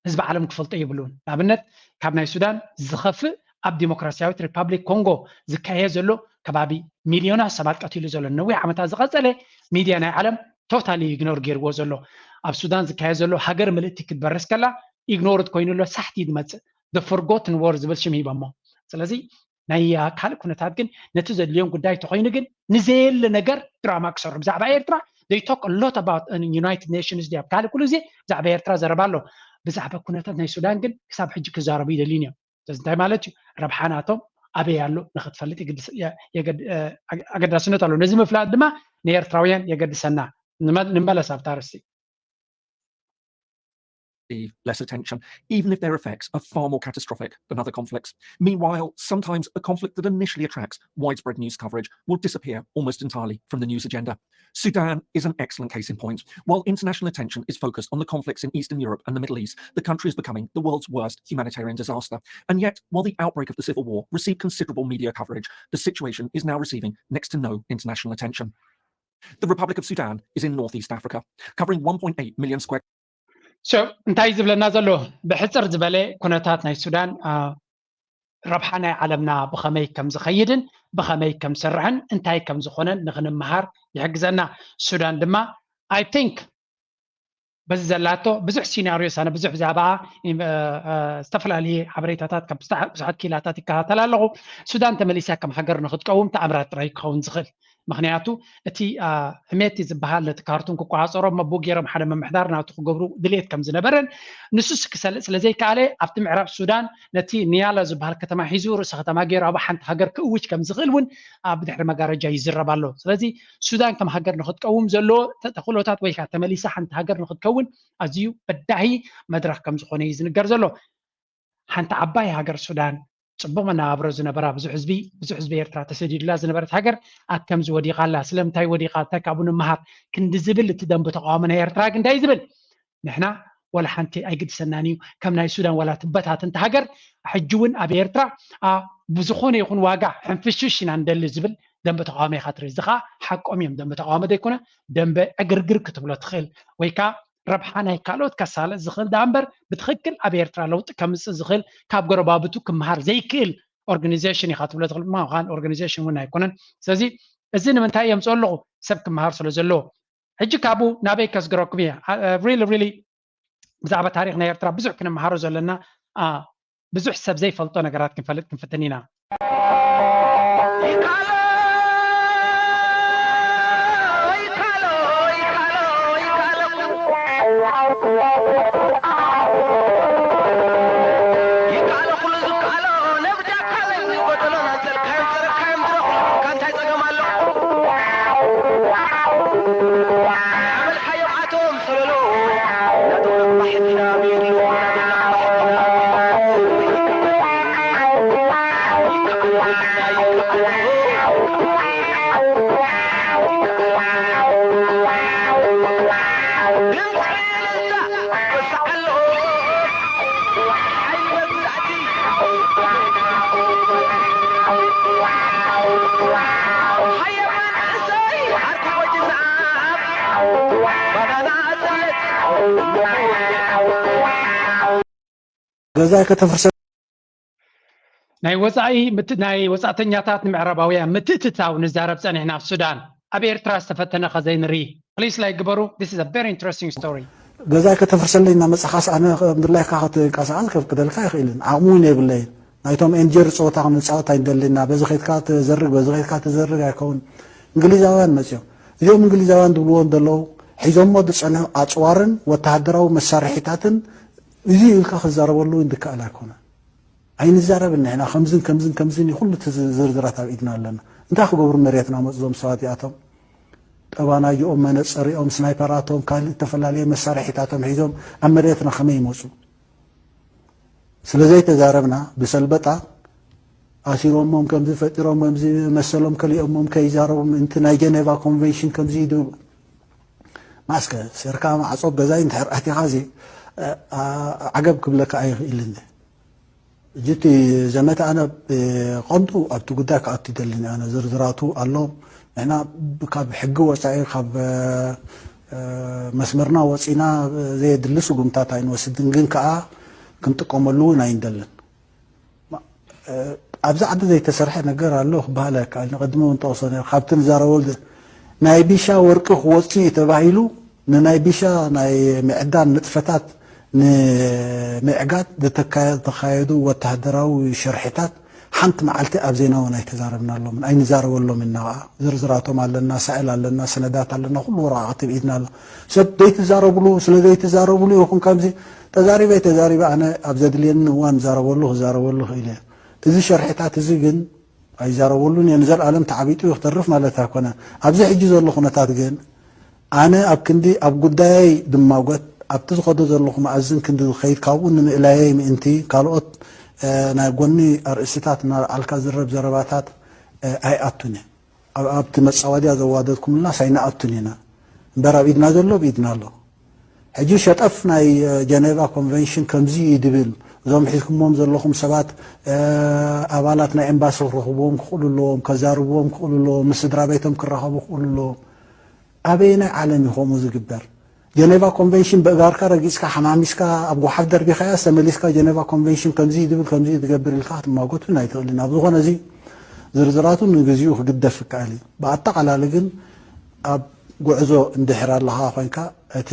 ህዝቢ ዓለም ክፈልጦ የብሉን። ንኣብነት ካብ ናይ ሱዳን ዝኸፍእ ኣብ ዲሞክራሲያዊት ሪፓብሊክ ኮንጎ ዝካየ ዘሎ ከባቢ ሚሊዮናት ሰባት ቀቲሉ ዘሎ ነዊሕ ዓመታት ዝቐፀለ ሚድያ ናይ ዓለም ቶታሊ ኢግኖር ገይርዎ ዘሎ ኣብ ሱዳን ዝካየ ዘሎ ሃገር ምልእቲ ክትበርስ ከላ ኢግኖርድ ኮይኑ ኣሎ ሳሕቲ ዝመፅእ ደ ፎርጎትን ወር ዝብል ሽም ሂቦሞ። ስለዚ ናይ ካልእ ኩነታት ግን ነቲ ዘድልዮም ጉዳይ ተኮይኑ ግን ንዘየለ ነገር ድራማ ክሰርሑ ብዛዕባ ኤርትራ they talk a lot about United Nations ድያ ካልእ ኩሉ ግዜ ብዛዕባ ኤርትራ ዘረባ ኣሎ። ብዛዕባ ኩነታት ናይ ሱዳን ግን ክሳብ ሕጂ ክዛረቡ ይደልዩን እዮም። ስለዚ እንታይ ማለት እዩ? ረብሓ ናቶም ኣበይ ኣሎ ንክትፈልጥ ኣገዳስነት ኣሎ። ነዚ ምፍላጥ ድማ ንኤርትራውያን የገድሰና። ንመለስ ኣብታ ርስቲ receive less attention, even if their effects are far more catastrophic than other conflicts. Meanwhile, sometimes a conflict that initially attracts widespread news coverage will disappear almost entirely from the news agenda. Sudan is an excellent case in point. While international attention is focused on the conflicts in Eastern Europe and the Middle East, the country is becoming the world's worst humanitarian disaster. And yet, while the outbreak of the civil war received considerable media coverage, the situation is now receiving next to no international attention. The Republic of Sudan is in northeast Africa, covering one point eight million square So እንታይ ዝብለና ዘሎ ብሕፅር ዝበለ ኩነታት ናይ ሱዳን ረብሓ ናይ ዓለምና ብኸመይ ከም ዝኸይድን ብኸመይ ከም ዝሰርሕን እንታይ ከም ዝኾነን ንኽንምሃር ይሕግዘና። ሱዳን ድማ I think በዚ ዘላቶ ብዙሕ ሲናሪዮ ሳነ ብዙሕ ብዛዕባ ዝተፈላለዩ ሓበሬታታት ካብ ብዙሓት ኪላታት ይከታተል ኣለኹ። ሱዳን ተመሊሳ ከም ሃገር ንክትቀውም ተኣምራት ጥራይ ክኸውን ዝኽእል ምክንያቱ እቲ ሕሜቲ ዝበሃል ነቲ ካርቱም ክቆፃፀሮ መቡ ገይሮም ሓደ ምምሕዳር ናቱ ክገብሩ ድሌት ከም ዝነበረን ንሱ ስለዘይከኣለ ኣብቲ ምዕራብ ሱዳን ነቲ ኒያላ ዝበሃል ከተማ ሒዙ ርእሰ ከተማ ገይሩ ኣብ ሓንቲ ሃገር ክእውጅ ከም ዝኽእል እውን ኣብ ድሕሪ መጋረጃ ይዝረብ ኣሎ። ስለዚ ሱዳን ከም ሃገር ንክትቀውም ዘለዎ ተኽእሎታት ወይ ከዓ ተመሊሳ ሓንቲ ሃገር ንክትከውን ኣዝዩ በዳሂ መድረክ ከም ዝኾነ እዩ ዝንገር ዘሎ። ሓንቲ ዓባይ ሃገር ሱዳን ፅቡቅ መነባብሮ ዝነበራ ብዙሕ ህዝቢ ብዙሕ ህዝቢ ኤርትራ ተሰዲዱላ ዝነበረት ሃገር ኣብ ከምዚ ወዲቃ ኣላ። ስለምንታይ ወዲቃ እንታይ ካብኡ ንምሃር ክንዲ ዝብል እቲ ደንበ ተቃውሞ ናይ ኤርትራ ግን እንታይ ዝብል ንሕና ዋላ ሓንቲ ኣይግድሰናን እዩ ከም ናይ ሱዳን ዋላ ትበታተን እታ ሃገር ሕጂ እውን ኣብ ኤርትራ ብዝኾነ ይኹን ዋጋ ሕንፍሽሽ ኢና ንደሊ ዝብል ደንበ ተቃውሞ ኢኻ ትርኢ። እዚ ከዓ ሓቆም እዮም ደንበ ተቃውሞ ዘይኮነ ደንበ ዕግርግር ክትብሎ ትኽእል ወይ ከዓ ረብሓ ናይ ካልኦት ከሳልጥ ዝኽእል ደኣ እምበር ብትኽክል ኣብ ኤርትራ ለውጢ ከምፅእ ዝኽእል ካብ ጎረባብቱ ክምሃር ዘይክእል ኦርጋኒዜሽን ኢኻ ትብሎ ትኽእል ምዃን ኦርጋኒዜሽን እውን ኣይኮነን። ስለዚ እዚ ንምንታይ የምፅኦ ኣለኹ ሰብ ክምሃር ስለ ዘለዎ ሕጂ ካብኡ ናበይ ከስግረኩም እየ really really ብዛዕባ ታሪክ ናይ ኤርትራ ብዙሕ ክንምሃሮ ዘለና ብዙሕ ሰብ ዘይፈልጦ ነገራት ክንፈልጥ ክንፍትን ኢና። ገዛይ ከተፍርሰ ናይ ወፃኢ ናይ ወፃእተኛታት ንምዕራባውያን ምትእትታው ንዛረብ ፀኒሕና ኣብ ሱዳን ኣብ ኤርትራ ዝተፈተነ ከዘይንርኢ ፕሊስ ላይ ግበሩ። This is a very interesting story. ገዛይ ከተፍርሰለይ እናመፃኻስ ኣነ ምድላይካ ክትንቀሳቐስ ከፍቅደልካ ይኽእልን ዓቕሚ እውን የብለይን። ናይቶም ኤንጀር ፀወታ ክንፃወት ኣይንደሊና በዚ ከይድካ ተዘርግ በዚ ከይድካ ተዘርግ ኣይከውን። እንግሊዛውያን መፅኦም እዚኦም እንግሊዛውያን ዝብልዎ ዘለዉ ሒዞሞ ዝፀንሑ ኣፅዋርን ወተሃደራዊ መሳርሒታትን እዚ ኢልካ ክዛረበሉ እውን ዝከኣል ኣይኮነ። ኣይንዛረብን ንሕና ከምዝን ከምዝን ከምዝን እዩ ኩሉ እቲ ዝርዝራት ኣብ ኢድና ኣለና። እንታይ ክገብሩ መሬትና መፁ እዞም ሰባት እዚኣቶም? ጠባናጅኦም፣ መነፀሪኦም፣ ስናይፐራቶም፣ ካልእ እተፈላለየ መሳርሒታቶም ሒዞም ኣብ መሬትና ከመይ ይመፁ? ስለዘይተዛረብና ብሰልበጣ ኣሲሮሞም ከምዚ ፈጢሮም ከምዚ መሰሎም ከሊኦሞም ከይዛረቡ ምእንቲ ናይ ጀኔቫ ኮንቨንሽን ከምዚ ይድቡ ማስከ ሰርካ ማዕጾ ገዛይ እንድሕር ኣቲኻ እዚ ዓገብ ክብለካ ኣይኽእልን። እጅቲ ዘመተ ኣነ ብቐንዱ ኣብቲ ጉዳይ ክኣቱ ይደልን ኣነ ዝርዝራቱ ኣሎ። ንሕና ካብ ሕጊ ወፃኢ ካብ መስመርና ወፂና ዘየድሊ ስጉምታት ኣይንወስድን፣ ግን ከዓ ክንጥቀመሉ እውን ኣይንደልን። ኣብዚ ዓዲ ዘይተሰርሐ ነገር ኣሎ ክበሃል ኣይከኣልን። ቅድሚ እውን ጠቕሶ ነይሩ። ካብቲ ንዛረበሉ ናይ ቢሻ ወርቂ ክወፅእ እዩ ተባሂሉ ንናይ ቢሻ ናይ ምዕዳን ንጥፈታት ንምዕጋት ዝተካየዱ ወተሃደራዊ ሽርሒታት ሓንቲ መዓልቲ ኣብ ዜና እውን ኣይተዛረብናሎምን ኣይንዛረበሎም ኢና። ዝርዝራቶም ኣለና፣ ሳእል ኣለና፣ ሰነዳት ኣለና፣ ኩሉ ወረቃቅቲ ብኢድና ኣሎ። ሰብ ዘይትዛረብሉ ስለ ዘይትዛረብሉ ይኹን ከምዚ ተዛሪበ ተዛሪበ ኣነ ኣብ ዘድልየኒ እዋን ዛረበሉ ክዛረበሉ ክእል እየ። እዚ ሸርሒታት እዚ ግን ኣይዛረበሉን እየ። ንዘለኣለም ተዓቢጡ እዩ ክተርፍ ማለት ኣይኮነ። ኣብዚ ሕጂ ዘሎ ኩነታት ግን ኣነ ኣብ ክንዲ ኣብ ጉዳየይ ድማጎት ኣብቲ ዝኸዶ ዘለኹ መኣዝን ክንዲ ዝኸይድ ካብኡ ንምእላየይ ምእንቲ ካልኦት ናይ ጎኒ ኣርእስታት እናልዓልካ ዝረብ ዘረባታት ኣይኣቱን እየ። ኣብቲ መፃወድያ ዘዋደድኩምልና ሳይንኣቱን ኢና እምበር ኣብ ኢድና ዘሎ ኣብ ኢድና ኣሎ። ሕጂ ሸጠፍ ናይ ጀኔቫ ኮንቨንሽን ከምዚ እዩ ድብል እዞም ሒዝኩሞም ዘለኹም ሰባት ኣባላት ናይ ኤምባሲ ክረኽብዎም ክኽእሉ ኣለዎም፣ ከዛርብዎም ክኽእሉ ኣለዎም፣ ምስ ስድራ ቤቶም ክራኸቡ ክኽእሉ ኣለዎም። ኣበየናይ ዓለም እዩ ከምኡ ዝግበር? ጀኔቫ ኮንቨንሽን ብእጋርካ ረጊፅካ ሓማሚስካ ኣብ ጓሓፍ ደርቢኻያ ተመሊስካ ጀኔቫ ኮንቨንሽን ከምዚ እዩ ድብል ከምዚ እዩ ዝገብር ኢልካ ክትማጎት እውን ኣይትኽእልን። ኣብ ዝኾነ እዚ ዝርዝራቱ ንግዚኡ ክግደፍ ይከኣል እዩ። ብኣጠቓላሊ ግን ኣብ ጉዕዞ እንድሕር ኣለኻ ኮይንካ እቲ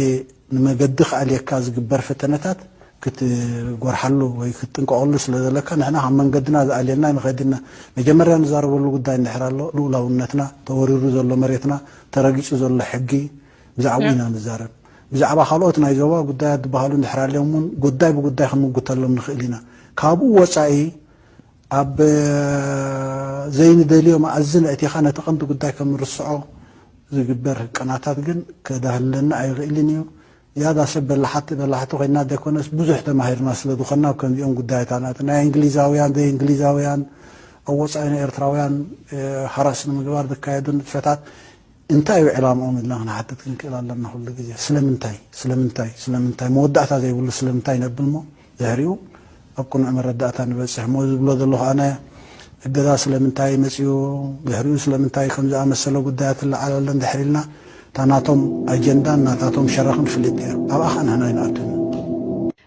ንመገዲ ክኣልየካ ዝግበር ፈተነታት ክትጎርሓሉ ወይ ክትጥንቀቐሉ ስለ ዘለካ ንሕና ካብ መንገድና ዝኣልየና ንኸድና መጀመርያ ንዛረበሉ ጉዳይ እንድሕር ኣሎ ልኡላውነትና ተወሪሩ ዘሎ መሬትና ተረጊፁ ዘሎ ሕጊ ብዛዕባኡ ኢና ንዛረብ። ብዛዕባ ካልኦት ናይ ዞባ ጉዳያት ዝበሃሉ እንድሕር ኣልዮም እውን ጉዳይ ብጉዳይ ክንምጉተሎም ንኽእል ኢና። ካብኡ ወፃኢ ኣብ ዘይንደልዮ መኣዝን ኣእቲኻ ነቲ ቀንዲ ጉዳይ ከም ንርስዖ ዝግበር ህቀናታት ግን ከዳህልለና ኣይኽእልን እዩ። ያዳ ሰብ በላሓቲ በላሕቲ ኮይና ዘይኮነስ ብዙሕ ተማሂርና ስለ ዝኾና ኣብ ከምዚኦም ጉዳያት ኣናት ናይ እንግሊዛውያን ዘይእንግሊዛውያን ኣብ ወፃኢ ንኤርትራውያን ሃራስ ንምግባር ዝካየዱ ንጥፈታት እንታይ እዩ ዕላምኦም ኢልና ክንሓትት ክንክእል ኣለና። ኩሉ ግዜ ስለምንታይ ስለምንታይ ስለምንታይ መወዳእታ ዘይብሉ ስለምንታይ ነብል እሞ ድሕሪኡ ኣብ ቅኑዕ መረዳእታ ንበፅሕ እሞ ዝብሎ ዘለኹ ኣነ እገዛ ስለምንታይ መፅኡ ድሕሪኡ ስለምንታይ ከም ዝኣመሰለ ጉዳያት ትለዓል ኣሎ እንድሕር ኢልና እታ ናቶም ኣጀንዳን ናታቶም ሸረኽን ፍልጥ እያ። ኣብኣ ከዓ ንሕና ኣይንኣቱን።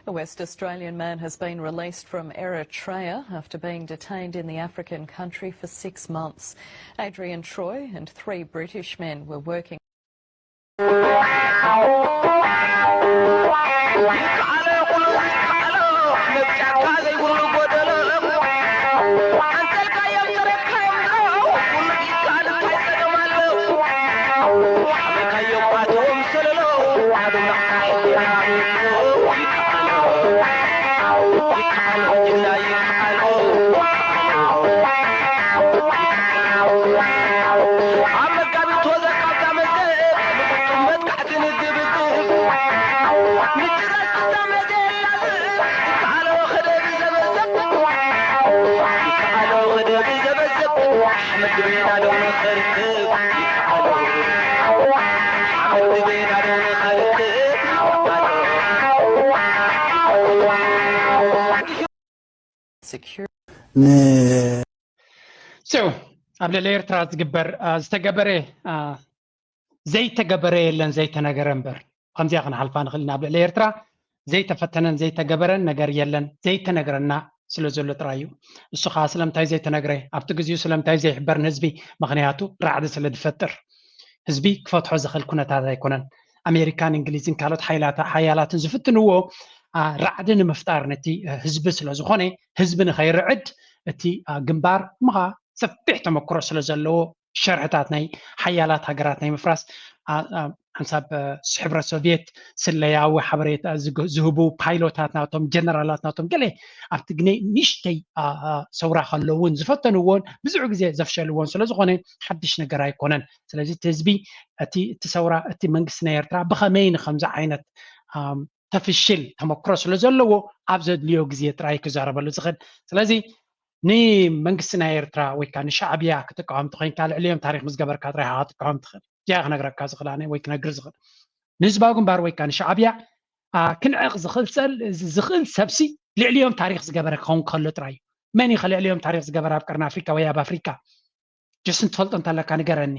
A West Australian man has been released from Eritrea after being detained in the African country for six months. Adrian Troy and three British men were working. So ኣብ ልዕሊ ኤርትራ ዝግበር ዝተገበረ ዘይተገበረ የለን ዘይተነገረ እምበር ከምዚኣ ክንሓልፋ ንኽእል ኢና። ኣብ ልዕሊ ኤርትራ ዘይተፈተነን ዘይተገበረን ነገር የለን ዘይተነግረና ስለ ዘሎ ጥራይ እዩ። እሱ ከዓ ስለምንታይ ዘይተነግረ ኣብቲ ግዜኡ ስለምንታይ ዘይሕበር ንህዝቢ? ምኽንያቱ ራዕዲ ስለ ዝፈጥር ህዝቢ ክፈትሖ ዝኽእል ኩነታት ኣይኮነን። ኣሜሪካን እንግሊዝን ካልኦት ሓያላትን ዝፍትንዎ ራዕዲ ንምፍጣር ነቲ ህዝቢ ስለ ዝኾነ ህዝቢ ንኸይርዕድ እቲ ግንባር ምኻ ሰፊሕ ተመክሮ ስለ ዘለዎ ሸርሕታት ናይ ሓያላት ሃገራት ናይ ምፍራስ ሓንሳብ ሕብረት ሶቪየት ስለያዊ ሓበሬታ ዝህቡ ፓይሎታት ናቶም ጀነራላት ናቶም ገለ ኣብቲ ግነ ንሽተይ ሰውራ ከለውን ዝፈተንዎን ብዙሕ ግዜ ዘፍሸልዎን ስለዝኾነ ሓድሽ ነገር ኣይኮነን። ስለዚ እቲ ህዝቢ እቲ እቲ ሰውራ እቲ መንግስቲ ናይ ኤርትራ ብኸመይ ንከምዚ ዓይነት ተፍሽል ተመክሮ ስለ ዘለዎ ኣብ ዘድልዮ ግዜ ጥራይ ክዛረበሉ ዝኽእል። ስለዚ ንመንግስቲ ናይ ኤርትራ ወይ ከዓ ንሻዕብያ ክትቃወም ተኮይንካ ልዕሊኦም ታሪክ ምስ ገበርካ ጥራይ ኢኻ ክትቃወም ትኽእል። እዚኣ ክነግረካ ዝኽእል ኣነ ወይ ክነግር ዝኽእል ንህዝባዊ ግንባር ወይ ከዓ ንሻዕብያ ክንዕቕ ዝኽእል ዝኽእል ሰብሲ ልዕሊኦም ታሪክ ዝገበረ ክኸውን ከሎ ጥራይ እዩ። መን እዩ ከልዕሊኦም ታሪክ ዝገበረ ኣብ ቀርኒ ኣፍሪካ ወይ ኣብ ኣፍሪካ? ጀስን ትፈልጦ እንተለካ ንገረኒ።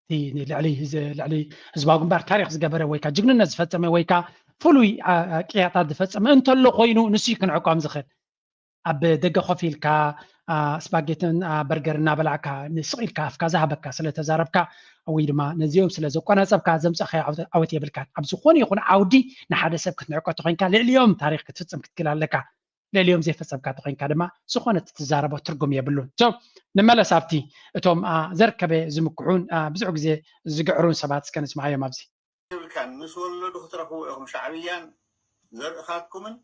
ልዕሊ ህዝባዊ ግንባር ታሪክ ዝገበረ ወይካ ጅግንነት ዝፈፀመ ወይካ ፍሉይ ቅያታት ዝፈፀመ እንተሎ ኮይኑ ንሱ ክንዕቆም ዝኽእል። ኣብ ደገ ኮፍ ኢልካ ስፓጌትን በርገር እናበላዕካ ንስቕ ኢልካ ኣፍካ ዝሃበካ ስለተዛረብካ ወይ ድማ ነዚኦም ስለ ዘቆናፀብካ ዘምፀኻዮ ዓወት የብልካን። ኣብ ዝኾነ ይኹን ዓውዲ ንሓደ ሰብ ክትንዕቆ ተኮይንካ ልዕሊኦም ታሪክ ክትፍፅም ክትክል ኣለካ። ልዕሊኦም ዘይፈፀምካ ተኮይንካ ድማ ዝኾነ ትዛረቦ ትርጉም የብሉን። ንመለስ ኣብቲ እቶም ዘርከበ ዝምክሑን ብዙሕ ግዜ ዝግዕሩን ሰባት እስከ ንስምዓዮም ኣብዚ። ይብልካን ምስ ወለዱ ክትረኽቡ ኢኹም ሻዕብያን ዘርእኻትኩምን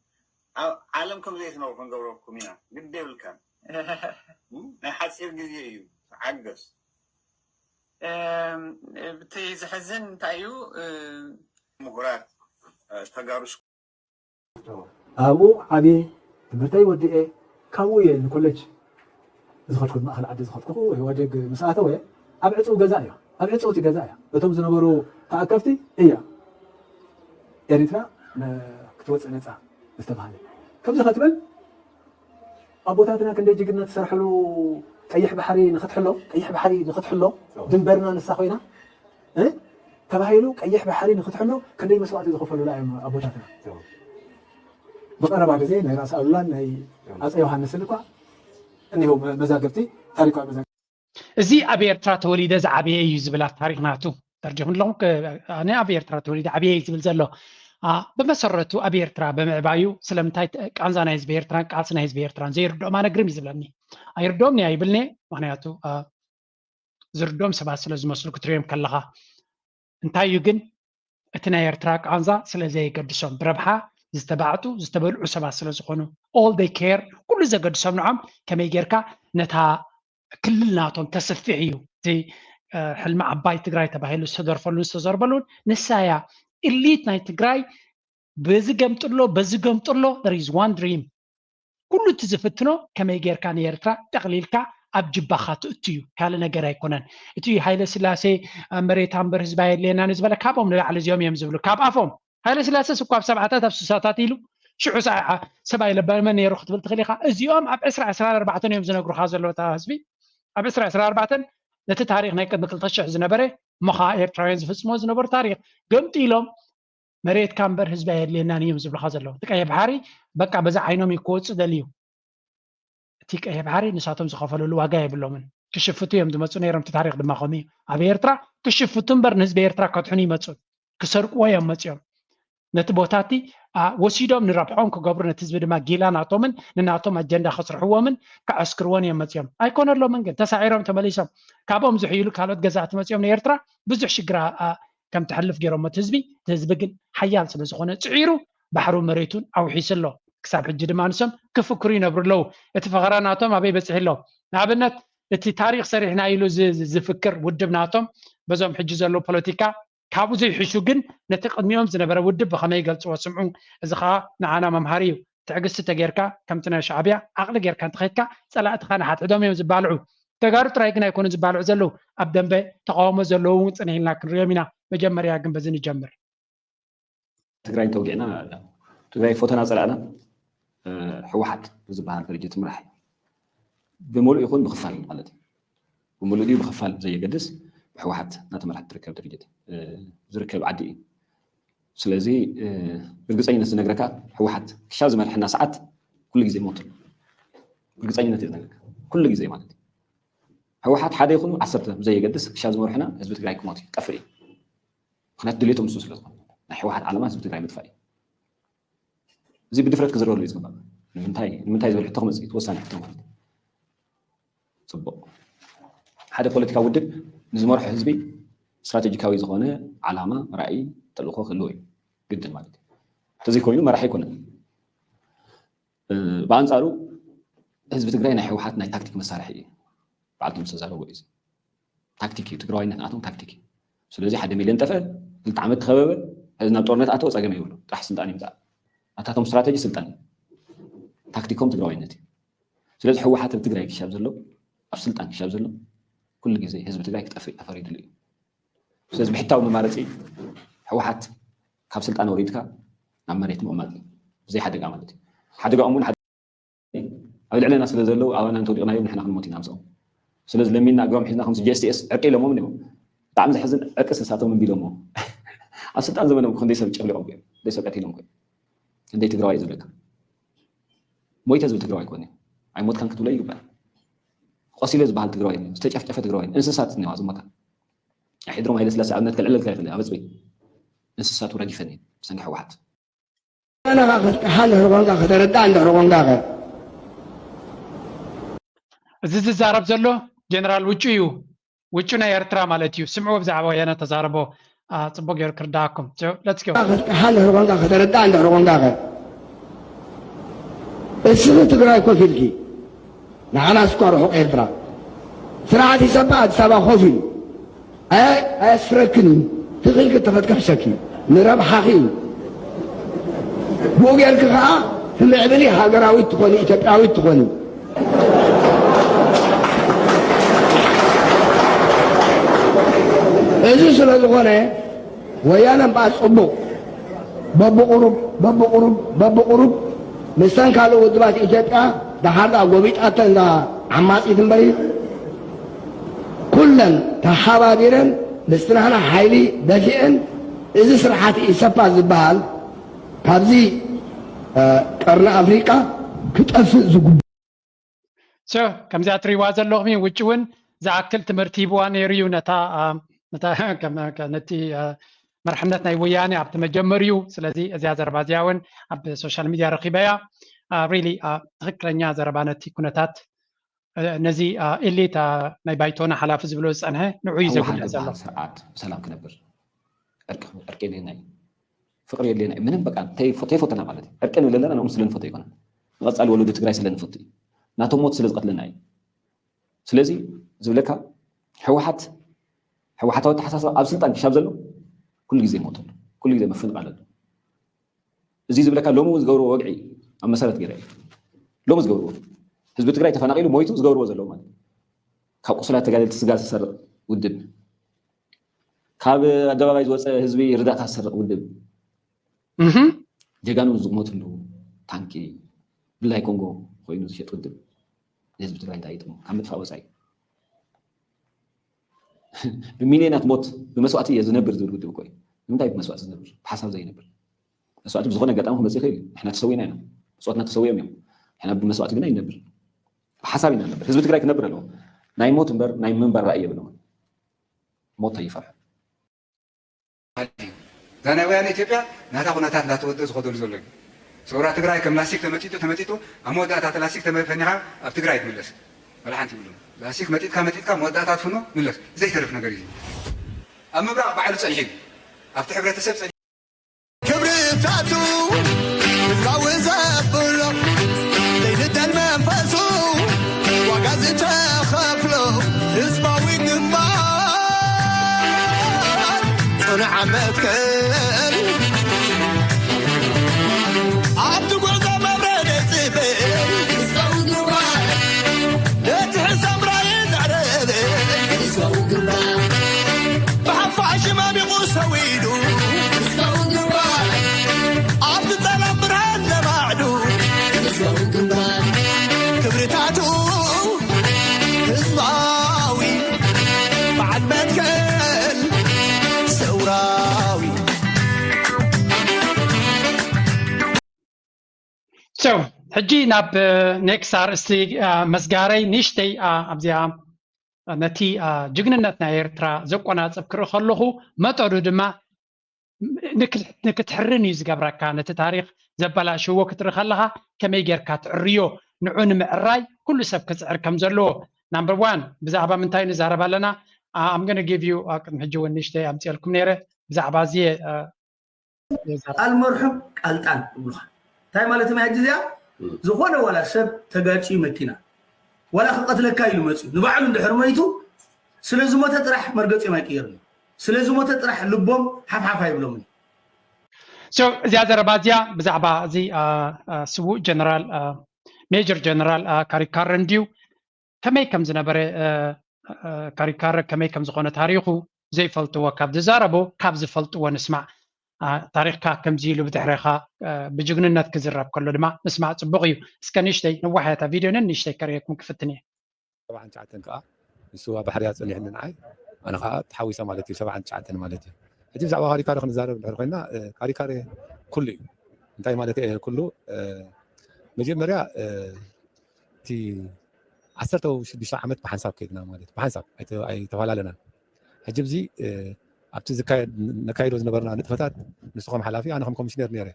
ኣብ ዓለም ከም ዘይትነብሩ ክንገብረኩም ኢና። ግድ የብልካን። ናይ ሓፂር ግዜ እዩ። ተዓገስ። እቲ ዝሕዝን እንታይ እዩ? ምሁራት ተጋሩ ኣብኡ ዓብየ ትምህርተይ ወዲኤ ካብኡ እየ ንኮሌጅ ዝኸድኩ ማእኸል ዓዲ ዝኸድኩ ኢህወደግ ምስ ኣተወ ኣብ ዕፅው ገዛ እያ ኣብ ዕፅውቲ ገዛ እያ እቶም ዝነበሩ ተኣከብቲ እያ ኤሪትራ ክትወፅእ ነፃ ዝተባሃለ ከምዚ ከትብል ኣቦታትና ክንደይ ጅግና ትሰርሕሉ ቀይሕ ባሕሪ ንክትሕሎ ቀይሕ ባሕሪ ንክትሕሎ ድንበርና ንሳ ኮይና ተባሂሉ ቀይሕ ባሕሪ ንክትሕሎ ክንደይ መስዋእቲ ዝኸፈሉላ እዮም ኣቦታትና። ብቐረባ ግዜ ናይ ራስ ኣሉላን ናይ ኣፀ ዮሃንስን እኳ እኒሆ መዛግብቲ ታሪካዊ መዛግብቲ። እዚ ኣብ ኤርትራ ተወሊደ ዝዓበየ እዩ ዝብላ ታሪክ ናቱ ተርዲኹ ኣለኹም ኣነ ኣብ ኤርትራ ተወሊደ ዓብየ እዩ ዝብል ዘሎ ብመሰረቱ ኣብ ኤርትራ ብምዕባዩ ስለምንታይ ቃንዛ ናይ ህዝቢ ኤርትራን ቃልሲ ናይ ህዝቢ ኤርትራን ዘይርድኦም ኣነ ግርም እዩ ዝብለኒ ኣይርድኦም ኒ ኣይብልኒ ምክንያቱ ዝርድኦም ሰባት ስለ ዝመስሉ ክትሪኦም ከለኻ እንታይ እዩ ግን እቲ ናይ ኤርትራ ቃንዛ ስለ ዘየገድሶም ብረብሓ ዝተባዕጡ ዝተበልዑ ሰባት ስለ ዝኾኑ all they care ኩሉ ዘገድሶም ንዖም ከመይ ጌርካ ነታ ክልል ናቶም ተስፍሕ እዩ እቲ ሕልሚ ዓባይ ትግራይ ተባሂሉ ዝተደርፈሉን ዝተዘርበሉን ንሳ እያ elite ናይ ትግራይ በዚ ገምጥሎ በዚ ገምጥሎ there is one dream ኩሉ እቲ ዝፍትኖ ከመይ ጌርካ ንኤርትራ ጠቕሊልካ ኣብ ጅባኻ ትእቱ እዩ ካልእ ነገር ኣይኮነን እቲ ሃይለ ስላሴ መሬት ኣንበር ህዝባ የድልየና ንዝበለ ካብኦም ንላዕሊ እዚኦም እዮም ዝብሉ ካብ ኣፎም ሃይለ ስላሴ ስኳ ኣብ ሰብዓታት ኣብ ስሳታት ኢሉ ሽዑ ሰብኣይ ለባመ ነይሩ ክትብል ትኽእል ኢኻ እዚኦም ኣብ ዕስራ ዕስራ ኣርባዕተን እዮም ዝነግሩኻ ዘለዉ ህዝቢ ኣብ ዕስራ ዕስራ ኣርባዕተን ነቲ ታሪክ ናይ ቅድሚ ክልተ ሽሕ ዝነበረ እሞ ከዓ ኤርትራውያን ዝፍፅሞ ዝነበሩ ታሪክ ገምጢሎም መሬትካ እምበር ህዝቢ ኣየድልየናን እዮም ዝብልኻ ዘለዉ እቲ ቀይሕ ባሕሪ በቃ በዛ ዓይኖም እዩ ክወፅእ ደልዩ እቲ ቀይሕ ባሕሪ ንሳቶም ዝኸፈለሉ ዋጋ የብሎምን ክሽፍቱ እዮም ዝመፁ ነይሮም እቲ ታሪክ ድማ ከምኡ እዩ ኣብ ኤርትራ ክሽፍቱ እምበር ንህዝቢ ኤርትራ ከድሕኑ ይመፁ ክሰርቅዎ እዮም መፅኦም ነቲ ቦታ እቲ ወሲዶም ንረብሖም ክገብሩ ነቲ ህዝቢ ድማ ጊላ ናቶምን ንናቶም ኣጀንዳ ከስርሕዎምን ከዐስክርዎን እዮም መፅኦም ኣይኮነሎምን ግን ተሳዒሮም ተመሊሶም ካብኦም ዝሕይሉ ካልኦት ገዛእቲ መፅኦም ንኤርትራ ብዙሕ ሽግር ከም ትሕልፍ ገይሮሞ እቲ ህዝቢ እቲ ህዝቢ ግን ሓያል ስለ ዝኾነ ፅዒሩ ባሕሩ መሬቱን ኣውሒሱ ኣሎ ክሳብ ሕጂ ድማ ንሶም ክፍክሩ ይነብሩ ኣለዉ እቲ ፈኸራ ናቶም ኣበይ በፂሑ ኣሎ ንኣብነት እቲ ታሪክ ሰሪሕና ኢሉ ዝፍክር ውድብ ናቶም በዞም ሕጂ ዘለዉ ፖለቲካ ካብኡ ዘይሕሹ ግን ነቲ ቅድሚኦም ዝነበረ ውድብ ብኸመይ ይገልፅዎ ስምዑ እዚ ከዓ ንዓና መምሃሪ እዩ ትዕግስቲ ተጌርካ ከምቲ ናይ ሻዕብያ ዓቕሊ ጌርካ እንተኸድካ ፀላእትኻ ንሓድሕዶም እዮም ዝባልዑ ተጋሩ ጥራይ ግን ኣይኮኑን ዝባልዑ ዘለዉ ኣብ ደንበ ተቃውሞ ዘለዉ እውን ፅንሕ ኢልና ክንሪኦም ኢና መጀመርያ ግን በዚ ንጀምር ትግራይ እንተውጊዕና ትግራይ ፎተና ፀላእና ህወሓት ዝበሃል ድርጅት ምራሕ እዩ ብምሉእ ይኹን ብክፋል ማለት እዩ ብምሉእ ድዩ ብክፋል ዘየገድስ ብህወሓት እናተመርሐት ትርከብ ድርጅት ዝርከብ ዓዲ እዩ ስለዚ ብርግፀኝነት ዝነግረካ ህወሓት ክሻብ ዝመርሐና ሰዓት ኩሉ ግዜ ሞት ኣሎ ብርግፀኝነት እዩ ዝነግረካ ኩሉ ግዜ ማለት እዩ ህወሓት ሓደ ይኹኑ ዓሰርተ ብዘየገድስ ክሻብ ዝመርሑና ህዝቢ ትግራይ ክሞት እዩ ጠፍእ እዩ ምክንያቱ ድሌቶም ንሱ ስለ ዝኾነ ናይ ህወሓት ዓላማ ህዝቢ ትግራይ ምጥፋእ እዩ እዚ ብድፍረት ክዝረበሉ እዩ ዝግባእ ንምንታይ ንምንታይ ዝብል ሕቶ ክመፅእ እዩ ተወሳኒ ሕቶ ማለት እዩ ፅቡቅ ሓደ ፖለቲካዊ ውድብ ንዝመርሖ ህዝቢ ስትራቴጂካዊ ዝኾነ ዓላማ ራእይ ተልእኮ ክህልዎ እዩ ግድን ማለት እዩ እንተዘይኮይኑ መራሒ ኣይኮነን ብኣንፃሩ ህዝቢ ትግራይ ናይ ህወሓት ናይ ታክቲክ መሳርሒ እዩ በዓልቶም ዝተዛረቡ እዩ ታክቲክ እዩ ትግራዋይነት ንኣቶም ታክቲክ እዩ ስለዚ ሓደ ሚልዮን ጠፈ ክልተ ዓመት ተኸበበ ሕዚ ናብ ጦርነት ኣተወ ፀገም የብሉ ጥራሕ ስልጣን ይምፃእ ኣታቶም ስትራተጂ ስልጣን እዩ ታክቲኮም ትግራዋይነት እዩ ስለዚ ህወሓት ኣብ ትግራይ ክሻብ ዘሎ ኣብ ስልጣን ክሻብ ዘሎ ኩሉ ግዜ ህዝቢ ትግራይ ክጠፍእ ተፈሪድሉ እዩ ስለዚ ብሕታዊ መማረፂ ህወሓት ካብ ስልጣን ወሪድካ ናብ መሬት ምቕማጥ እዩ። ብዘይ ሓደጋ ማለት እዩ። ሓደጋኦም እውን ሓደ ኣብ ልዕለና ስለ ዘለዉ ኣባና እንተወዲቕናዮም ንሕና ክንሞት ኢና ምስኦም። ስለዚ ለሚንና እግሮም ሒዝና ከምዚ ጂ ኤስ ቲ ኤስ ዕርቂ ኢሎሞም እዮም። ብጣዕሚ ዘሕዝን ዕርቂ ስሳቶም እምቢ ኢሎሞ። ኣብ ስልጣን ዘመኖም ክንደይ ሰብ ጨፍሊቖም እዮም፣ ክንደይ ሰብ ቀቲሎም እዮም። ክንደይ ትግራዋይ እዩ ዝብለካ። ሞይተ ዝብል ትግራዋይ ኣይኮነ። ኣይሞትካን ክትብሎ ይግባእ። ቆሲለ ዝበሃል ትግራዋይ እኒኦ፣ ዝተጨፍጨፈ ትግራዋይ እኒኦ፣ እንስሳት እኒኦ ዝሞታ። ኣይ ሕድሮም ሃይለስላሴ ኣብነት ከልዕለልካ ይኽእል እየ፣ ኣብ ህዝበይ እንስሳቱ ረጊፈን እየን ብሰንኪ ህወሓት። ኣነኻ ክትቀሓ እንድሕር ኮንካ ከተረዳእ እንድሕር ኮንካ ከ እዚ ዝዛረብ ዘሎ ጀነራል ውጩ እዩ። ውጩ ናይ ኤርትራ ማለት እዩ። ስምዕዎ ብዛዕባ ወያነ ተዛረቦ። አ፣ ጽቡቅ ገይሩ ክርዳኣኩም። So, let's go. ኣነኻ ክትቀሓ እንድሕር ኮንካ ከተረዳእ እንድሕር ኮንካ ከ እስኺ ትግራይ ኮፍ ኢልኪ ንዓና እስኳ ርሑቕ ኤርትራ ስርዓት ኢሰፓ ኣዲስ ኣበባ ኮፍ ኢሉ ኣየ- ኣየስፍረክን እዩ። ትኽልክ ተኸትክሕሸኪ ንረብሓኺ እዩ። ብኡ ጌርክ ከዓ ትምዕብሊ ሃገራዊት ትኾኒ ኢትዮጵያዊት ትኾኒ። እዚ ስለ ዝኾነ ወያነ እምበኣር ፅቡቕ በብቑሩብ በብቑሩብ በብቑሩብ ምስተን ካልእ ውድባት ኢትዮጵያ ደሓር ደኣ ጎቢጣተን እዛ ዓማፂት እምበር ኩለን ተሓባቢረን ምስቲ ናህና ሓይሊ ደፊአን እዚ ስርዓት ኢሰፓ ዝበሃል ካብዚ ቀርኒ ኣፍሪቃ ክጠፍእ ዝግቡ So ከምዚኣ ትሪዋ ዘለኹም እዩ። ውጭ እውን ዝኣክል ትምህርቲ ሂብዋ ነይሩ እዩ ነታ ነቲ መርሕነት ናይ ወያኔ ኣብቲ መጀመሪኡ። ስለዚ እዚኣ ዘረባ እዚኣ እውን ኣብ ሶሻል ሚድያ ረኺበያ። ሪሊ ትኽክለኛ ዘረባ ነቲ ኩነታት ነዚ ኤሊት ናይ ባይቶና ሓላፊ ዝብሎ ዝፀንሐ ንዑ እዩ ዘጉልሕ ዘሎ። ስርዓት ብሰላም ክነብር ዕርቂ የድልየና እዩ፣ ፍቅሪ የድልየና እዩ። ምንም በቃ ተይፈተና ማለት እዩ። ዕርቂ ንብል ኣለና ንኦም ስለ ንፈቶ ይኮነ፣ ንቐፃሊ ወለዶ ትግራይ ስለ ንፈቱ እዩ፣ ናቶም ሞት ስለ ዝቐትለና እዩ። ስለዚ ዝብለካ ህወሓት ህወሓታዊ ኣተሓሳስባ ኣብ ስልጣን ክሻብ ዘሎ ኩሉ ግዜ ሞት ኣሎ፣ ኩሉ ግዜ ምፍንቓል ኣሎ። እዚ ዝብለካ ሎሚ እውን ዝገብርዎ ወግዒ ኣብ መሰረት ገይረ ሎሚ ዝገብርዎ ህዝቢ ትግራይ ተፈናቒሉ ሞይቱ ዝገብርዎ ዘለዉ ማለት ካብ ቁሱላት ተጋደልቲ ስጋ ዝሰርቕ ውድብ፣ ካብ ኣደባባይ ዝወፀ ህዝቢ ርዳእታ ዝሰርቕ ውድብ፣ ጀጋኑ ዝሞትሉ ታንኪ ብላይ ኮንጎ ኮይኑ ዝሸጥ ውድብ ንህዝቢ ትግራይ እንታይ ይጥቕሞ ካብ ምጥፋእ ወፃኢ? ብሚልዮናት ሞት ብመስዋእቲ እየ ዝነብር ዝብል ውድብ እኮ እዩ። ንምንታይ ብመስዋእቲ ዝነብር? ብሓሳብ ዘይነብር። መስዋእቲ ብዝኾነ ኣጋጣሚ ክመፅእ ይኽእል እዩ። ንሕና ተሰዊና ኢና። ብፆትና ተሰዊኦም እዮም። ንሕና ብመስዋእቲ ግና ይነብር። ብሓሳብ ኢና ነብር። ህዝቢ ትግራይ ክነብር ኣለዎ። ናይ ሞት እምበር ናይ ምንባር ራእይ የብለምን። ሞት ኣይፈርሑ። እዛ ናይ ወያነ ኢትዮጵያ ናታ ኩነታት እንዳተወደ ዝኸደሉ ዘሎ እዩ። ሰውራ ትግራይ ከም ላስቲክ ተመጢጡ ተመጢጡ ኣብ መወዳእታ እቲ ላስቲክ ተመ- ፈኒኻ ኣብ ትግራይ ትምለስ። ወላ ሓንቲ ይብሉ ላስቲክ መጢጥካ መጢጥካ መወዳእታ ትፍኖ ምለስ ዘይተርፍ ነገር እዩ። ኣብ ምብራቕ ባዕሉ ጸኒሑ እዩ። ኣብቲ ሕብረተሰብ ጸኒሑ ክብርታቱ ህዝባዊ ዘብሎ ዘይንደል መንፈሱ ዋጋ ዝተኸፍሎ ህዝባዊ ግንባር ጽኑዕ መትከል ኣብቲ ጉዕዞ መብረድ ጽብል ህዝባዊ ግንባር ነቲ ሕሳም ራእይ ዘዕረበ ህዝባዊ ግንባር ብሓፋሽ ማሚቑ ሰዊዱ ህዝባዊ ግንባር ኣብቲ ጸላም ብርሃን ለማዕዱ ህዝባዊ ግንባር ክብርታቱ ህዝባዊ በዓል መትከል ሰውራዊ። So ሕጂ ናብ ኔክስት ኣርእስቲ መስጋረይ ንእሽተይ ኣብዚኣ ነቲ ጅግንነት ናይ ኤርትራ ዘቆናጽብ ክርኢ ከለኹ መጠኑ ድማ ንክትሕርን እዩ ዝገብረካ። ነቲ ታሪኽ ዘበላሽዎ ክትርኢ ከለኻ ከመይ ጌርካ ትዕርዮ ንዑ ንምዕራይ ኩሉ ሰብ ክጽዕር ከም ዘለዎ ናምበር ዋን ብዛዕባ ምንታይ ንዛረብ ኣለና? I'm gonna give you ቅድሚ ሕጂ እውን ንእሽተይ ኣምፅኤልኩም ነይረ ብዛዕባ እዚ ቃል መርሑም ቃል ጣን ይብሉኻ። እንታይ ማለት ናይ ሕጂ እዚኣ ዝኾነ ዋላ ሰብ ተጋጭዩ መኪና ዋላ ክቐትለካ ኢሉ መፅዩ ንባዕሉ እንድሕር መይቱ ስለ ዝሞተ ጥራሕ መርገፂኦም ኣይቅየርን። ስለ ዝሞተ ጥራሕ ልቦም ሓፍሓፍ ኣይብሎምን። So እዚኣ ዘረባ እዚኣ ብዛዕባ እዚ ስዉእ ጀነራል ሜጀር ጀነራል ካሪካረ እንድዩ ከመይ ከም ዝነበረ ካሪካረ ከመይ ከም ዝኾነ ታሪኹ ዘይፈልጥዎ ካብ ዝዛረቦ ካብ ዝፈልጥዎ ንስማዕ። ኣ፣ ታሪኽካ ከምዚ ኢሉ ብድሕሬኻ፣ እ፣ ብጅግንነት ክዝረብ ከሎ ድማ ምስማዕ ጽቡቕ እዩ። እስከ ንእሽተይ ነዋሕ እያ እታ ቪድዮ፣ ነን ንእሽተይ ከርእየኩም ክፍትን እየ። ሰብዓን ትሽዓተን ከዓ ንሱ ኣብ ባሕሪ እያ ጸኒሕኒ ንዓይ፣ ኣነ ከዓ ተሓዊሰ ማለት እዩ፣ ሰብዓን ትሽዓተን ማለት እዩ። ሕጂ ብዛዕባ ካሪካሪ ክንዛረብ እንድሕር ኮይና፣ እ፣ ካሪካሪ ኩሉ እዩ። እንታይ ማለት እየ ኩሉ? እ፣ መጀመርያ፣ እ፣ እቲ ዓሰርተ ሽዱሽተ ዓመት ብሓንሳብ ከይድና ማለት እዩ። ብሓንሳብ ኣይተ-፣ ኣይተፈላለናን። ሕጂ ብዚ፣ እ፣ ኣብቲ ዝካየድ፣ ነካይዶ ዝነበርና ንጥፈታት ንሱ ከም ሓላፊ፣ ኣነ ከም ኮሚሽነር ነይረ።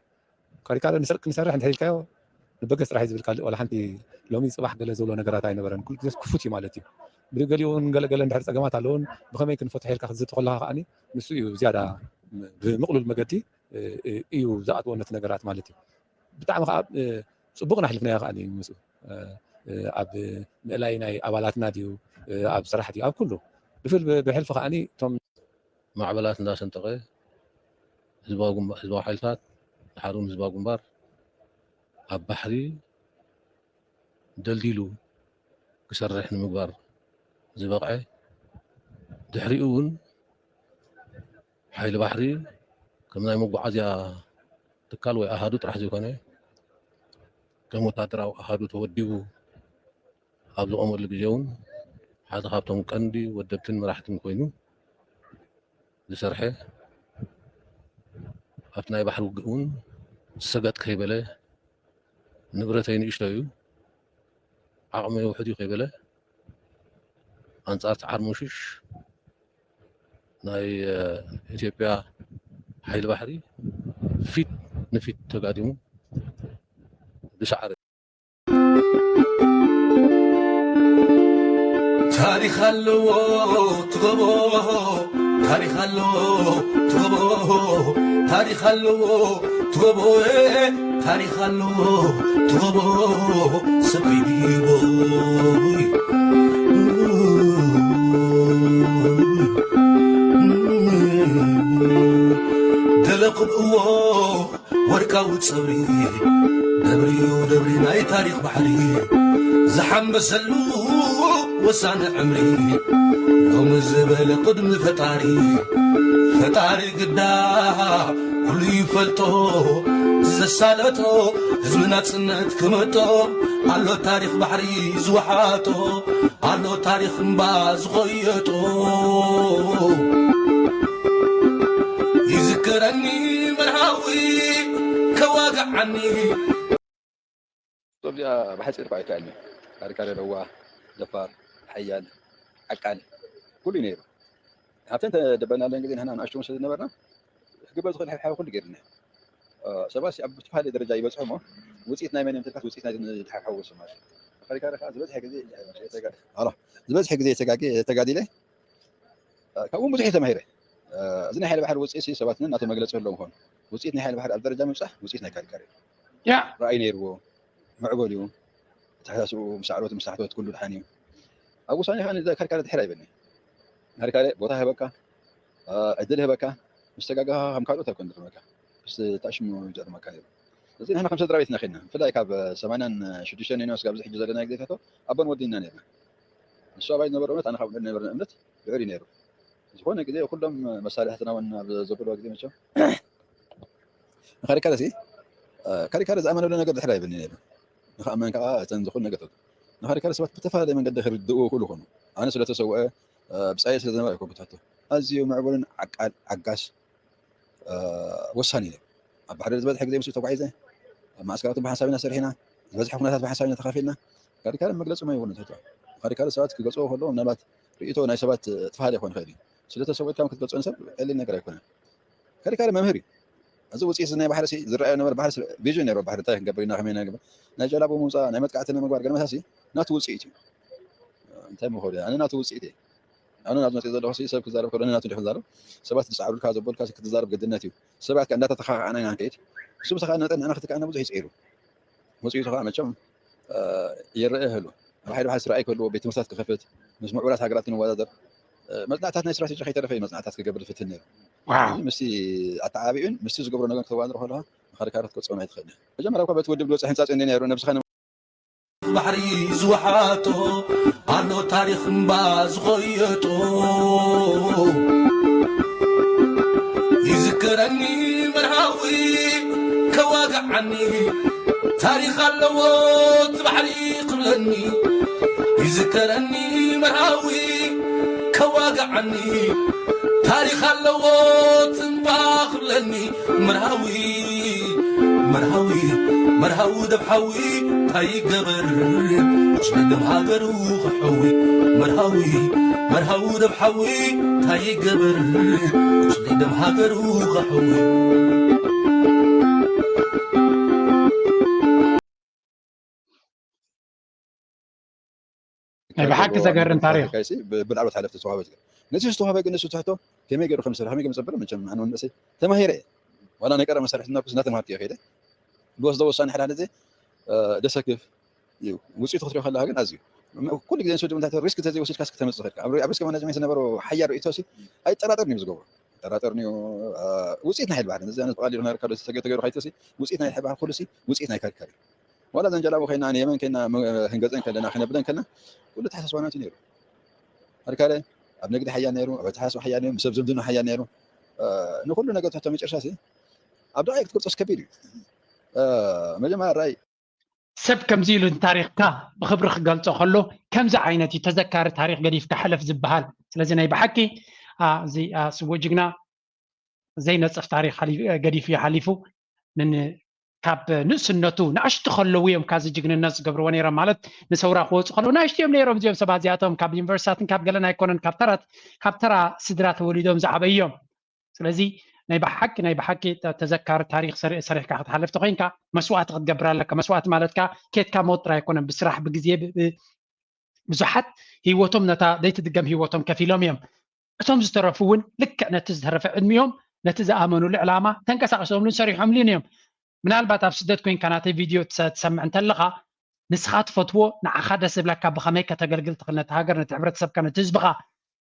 ካሪካሪ ንስር-፣ ክንሰርሕ እንድሕር ኢልካዮ ንበገስ ጥራሕ እዩ ዝብል፣ ካልእ ዋላ ሓንቲ ሎሚ ጽባሕ ገለ ዝብሎ ነገራት ኣይነበረን። ኩሉ ግዜ ክፉት እዩ ማለት እዩ። ብገሊኡ እውን ገለ ገለ እንድሕር ጸገማት ኣለውን ብኸመይ ክንፈትሖ ኢልካ ክትዝቲ ከለኻ ከኣኒ ንሱ እዩ ዝያዳ ብምቕሉል መገዲ፣ እ፣ እ፣ እዩ ዝኣትዎ ነቲ ነገራት ማለት እዩ። ብጣዕሚ ከዓ፣ እ፣ ጽቡቕ ናሕልፍናዮ ከኣኒ ምስኡ፣ እ፣ እ፣ ኣብ ምእላይ ናይ ኣባላትና ድዩ፣ እ፣ ኣብ ስራሕ ድዩ፣ ኣብ ኩሉ ብፍል-፣ ብሕልፊ ከኣኒ እቶም ማዕበላት እንዳሰንጠቐ ህዝባዊ ግንባ-፣ ህዝባዊ ሓይልታት ድሓር እውን ህዝባዊ ግንባር ኣብ ባሕሪ ደልዲሉ ክሰርሕ ንምግባር ዝበቕዐ፣ ድሕሪኡ እውን ሓይሊ ባሕሪ ከም ናይ መጓዓዝያ ትካል ወይ ኣሃዱ ጥራሕ ዘይኮነ፣ ከም ወታደራዊ ኣሃዱ ተወዲቡ ኣብ ዝቖመሉ ግዜ እውን ሓደ ካብቶም ቀንዲ ወደብትን መራሕትን ኮይኑ ዝሰርሐ፣ ኣብቲ ናይ ባሕሪ ውግእ እውን ሰገጥ ከይበለ፣ ንብረተይ ንእሽቶ እዩ፣ ዓቕመይ ውሑድ እዩ ከይበለ፣ ኣንጻር ሰዓር ሙሽሽ ናይ፣ እ፣ ኢትዮጵያ ሓይሊ ባሕሪ ፊት ንፊት ተጋዲሙ ብሰዓረ። ታሪኽ ኣለዎ ትጎቦ፣ ታሪኽ ኣለዎ ትጎቦ፣ ታሪኽ ኣለዎ ትጎቦ፣ ታሪኽ ኣለዎ ትጎቦ፣ ሰብ ከይድይቦ። ገለ ቅብእዎ ወርቃዊ ጸብሪ፣ ደብሪዩ ደብሪ ናይ ታሪኽ ባሕሪ፣ ዝሓመሰሉ ወሳኒ ዕምሪ፣ ሎሚ ዝበለ ቅድሚ ፈጣሪ፣ ፈጣሪ ግዳ ኩሉ ይፈልጦ፣ ዘሳለጦ ህዝቢ ናጽነት ክመጦ፣ ኣሎ ታሪኽ ባሕሪ ዝወሓጦ፣ ኣሎ ታሪኽ እምባ ዝኸየጦ። ይዝከረኒ መርሃዊ ከዋግዓኒ። እዚኣ ብሓጺር እኳ ኣይከኣልን እዩ። ካሪካሪ ለዋህ፣ ደፋር፣ ሓያል፣ ዓቃል፣ ኩሉ እዩ ነይሩ። ሃብተን ተደበናለን ግዜ ንሕና ንኣሽቱ ስለ ዝነበርና፣ ክግበር ዝኽእል ሓብሓብ ኩሉ ገይርና። እ፣ ሰባት ኣብ ዝተፈላለየ ደረጃ ይበጽሑ እሞ፣ ውጽኢት ናይ መን እዮም ተልካስ፣ ውጽኢት ናይ ድሓር ሓወሱ ማለት እዩ። ካሪካሪ ከዓ ዝበዝሐ ግዜ፣ ኣላ፣ ዝበዝሐ ግዜ ተጋጊ-፣ ተጋዲለ፣ እ፣ ካብኡ ብዙሕ እየ ተማሂረ። እ፣ እዚ ናይ ሓይሊ ባሕሪ ውጽኢት ሲ ሰባት ናቶም መግለጺ ኣለዎም ይኾኑ። ውጽኢት ናይ ሓይሊ ባሕሪ ኣብ ደረጃ ምብጻሕ ውጽኢት ናይ ካሪካሪ እዩ። ያ ራእይ ነይርዎ፣ ምዕቡል እዩ። ኣተሓሳስብኡ፣ ምስ ኣዕሮት፣ ምስ ታሕቶት ኩሉ ድሓን እዩ። ኣብ ውሳኔ ከዓ ንዛ ካሪካሪ ድሕር ኣይበልኒ። ካሪካሪ ቦታ ይህበካ፣ እ፣ ዕድል ይህበካ፣ ምስ ተጋገኻ ከም ካልኦት ኣይኮን ዝርመካ። ምስ ተኣሽሙ ይደርመካ ነይሩ። እዚ ንሕና ከም ስድራ ቤት ኢና ኸድና። ብፍላይ ካብ ሰማንያን ሽዱሽተን ነይና ስጋብ እዚ ሕጂ ዘለና ግዜታቶ ኣቦን ወድን ኢና ነይርና። ንሱ ኣባይ ዝነበረ እምነት፣ ኣነ ካብ ዝነበረና እምነት ልዑል እዩ ነይሩ። ዝኾነ ግዜ ኩሎም መሳርሕትና እውን ኣብ ዘበልዎ ግዜ መቸም ንካሪካሪ ሲ፣ እ፣ ካሪካሪ ዝኣመነሉ ነገር ድሕር ኣይብልኒ ነይሩ። ንኽኣመን ከዓ እተን ዝኹሉ ነገር ተቱ-፣ ንካሪካሪ ሰባት ብተፈላለየ መንገዲ ክርድእዎ ይኽእሉ ይኾኑ። ኣነ ስለ ተሰውአ፣ እ፣ ብጻየ ስለ ዝነበረ ኣይኮንኩ ትሕቶ። ኣዝዩ ምዕቡልን ዓቃል፣ ዓጋሽ፣ እ፣ ወሳኒ እዩ። ኣብ ባሕሪ ዝበዝሐ ግዜ ምስኡ ተጓዒዘ። ኣብ ማእስከራቱ ብሓንሳብ ኢና ሰሪሕና። ዝበዝሐ ኩነታት ብሓንሳብ ኢና ተኻፊልና። ካሪካሪ መግለጺ ማይ ይኹን ትሕቶ። ካሪካሪ ሰባት ክገልጽዎ ከለዉ ምናልባት ርእይቶ ናይ ሰባት፣ እ፣ ተፈላለየ ክኾን ይኽእል እዩ። ስለ ተሰዊእካ ክትገልጾ ንሰብ ቀሊል ነገር ኣይኮነን። ካሪካሪ መምህር እዩ። እዚ ውጽኢት እዚ ናይ ባሕሪ ሲ ዝረኣዮ ነበር ባሕሪ ሲ ቪዥን ነይሩ። ባሕሪ እንታይ ክንገብር ኢና፣ ከመይ ኢና ንገብር? ናይ ጀላቡ ምውጻእ፣ ናይ መጥቃዕቲ ንምግባር ገለ መሳሲ ናቱ ውጽኢት እዩ። እንታይ ምኾነ? ኣነ ናቱ ውጽኢት እየ። ኣነ ናብ ዝመጽእ ዘለኹ ሲ ሰብ ክዛረብ ከሎ ናቱ እንዲኹ ክዛረብ። ሰባት ዝጻዕሩልካ ዘበሉካ ሲ ክትዛረብ ግድነት እዩ። ሰባት ከ እንዳተተኻኸኣና ኢና ንከይድ። እሱ ብተኻ ነጠን ኣነ ክትከኣና ብዙሕ ይጽዒሩ። ውጽኢቱ ከዓ መቸም፣ እ፣ ይረአ ይህሉ። ኣብ ሓይሊ ባሕሪ ራእይ ክህልዎ፣ ቤት ትምህርታት ክኸፍት፣ ምስ ምዕቡላት ሃገራት ክንወዳደር፣ እ፣ መጽናዕታት ናይ ስትራቴጂ ከይተረፈ እዩ መጽናዕታት ክገብር ዝፍትን ነይሩ። ዋው ምስቲ ኣተዓባቢኡን ምስቲ ዝገብሮ ነገር ክተወዳድሮ ከለኻ ንኻሪካሪ ክትገልጾ ኣይትኽእልን። መጀመርያ እኳ በቲ ውድብ ዝወጽእ ሕንጻጽ እንደ ነይሩ ነብስኻ ባሕሪ ዝወሓጦ ኣሎ ታሪኽ እምባ ዝኸየጦ። ይዝከረኒ መርሃዊ ከዋግዓኒ፣ ታሪኽ ኣለዎ እቲ ባሕሪ ክብለኒ። ይዝከረኒ መርሃዊ ከዋግዓኒ፣ ታሪኽ ኣለዎ እቲ እምባ ክብለኒ። መርሃዊ መርሃዊ መርሃዊ ደብሓዊ እንታይ ይገበር፣ ቁስሊ ደም ሃገሩ ክሕዊ። መርሃዊ መርሃዊ ደብሓዊ እንታይ ይገበር፣ ቁስሊ ደም ሃገሩ ክሕዊ። ናይ ብሓቂ ዘገርም ታሪኽ። ብላዕሎት ሓለፍቲ ዝተዋህበ ዝገርም። ነዚ ዝተዋህበ ግን ንሱ ትሕቶ ከመይ ገይሩ ከም ዝሰርሕ ከመይ ከም ዝጸብር መቸም ኣነ እውን ንእሰይ ተማሂረ እየ። ዋላ ናይ ቀረብ መሳርሕትና ኩስ እናተማሃርኩ እየ ከይደ። ዝወስዶ ውሳኔ ሓደ ሓደ ግዜ ደሰክፍ እዩ። ውፅኢቱ ክትሪኦ ከለካ ግን ኣዝዩ ኩሉ ግዜ ንሱ እንታይ ሪስክ ተዘይወሲድካ እስኪ ተመፅእ ኸድካ ኣብ ሪስክ ማናጅመንት ዝነበሮ ሓያል ርእይቶ ሲ ኣይጠራጠርን እዩ ዝገብሮ። ኣይጠራጠርን እዩ። ውፅኢት ናይ ሓይል ባህልን እዚ ኣነ ብቐሊሉ ክነግረካ ዶ ተገይሩ ተገይሩ ካይቶ ሲ ውፅኢት ናይ ሓይል ባህል ኩሉ ሲ ውፅኢት ናይ ከርከር እዩ። ዋላ ዘንጀላቡ ከይና ንየመን ከይና ህንገፀን ከለና ክነብለን ከለና ኩሉ ተሓሳስባና እዩ ነይሩ። ኣድካለ ኣብ ንግዲ ሓያል ነይሩ፣ ኣብ ኣተሓሳስባ ሓያል ነይሩ፣ ምስ ሰብ ዝምድና ሓያል ነይሩ። ንኩሉ ነገር ትሕቶ መጨረሻ ሲ ኣብ ደቂቕ ክትገልፆ ከቢድ እዩ። መጀመርያ ራይ ሰብ ከምዚ ኢሉ ንታሪኽካ ብክብሪ ክገልፆ ከሎ ከምዚ ዓይነት እዩ ተዘካሪ ታሪኽ ገዲፍካ ሕለፍ ዝበሃል። ስለዚ ናይ ብሓቂ እዚ ስዉእ ጅግና ዘይነፅፍ ታሪኽ ገዲፉ እዩ ሓሊፉ። ካብ ንእስነቱ ንኣሽቱ ከለዉ እዮም ካብዚ ጅግንነት ዝገብርዎ ነይሮም። ማለት ንሰውራ ክወፁ ከለዉ ንኣሽቱ እዮም ነይሮም። እዚኦም ሰባት እዚኣቶም ካብ ዩኒቨርሲታትን ካብ ገለን ኣይኮነን፣ ካብ ተራ ስድራ ተወሊዶም ዝዓበዩ እዮም። ስለዚ ናይ ብሓቂ ናይ ብሓቂ ተዘካሪ ታሪኽ ሰሪሕካ ክትሓልፍ ተኮይንካ መስዋእቲ ክትገብር ኣለካ። መስዋእቲ ማለት ከኣ ኬድካ ሞት ጥራይ ኣይኮነን፣ ብስራሕ ብግዜ ብዙሓት ህይወቶም ነታ ዘይትድገም ህይወቶም ከፊሎም እዮም። እቶም ዝተረፉ እውን ልክዕ ነቲ ዝተረፈ ዕድሚኦም ነቲ ዝኣመኑሉ ዕላማ ተንቀሳቂሶምሉን ሰሪሖምሉን እዮም። ምናልባት ኣብ ስደት ኮይንካ ናተይ ቪድዮ ትሰምዕ እንተለኻ ንስኻ ትፈትዎ ንዓኻ ደስ ዝብለካ ብኸመይ ከተገልግል ትኽእል ነቲ ሃገር ነቲ ሕብረተሰብካ ነቲ ህዝብኻ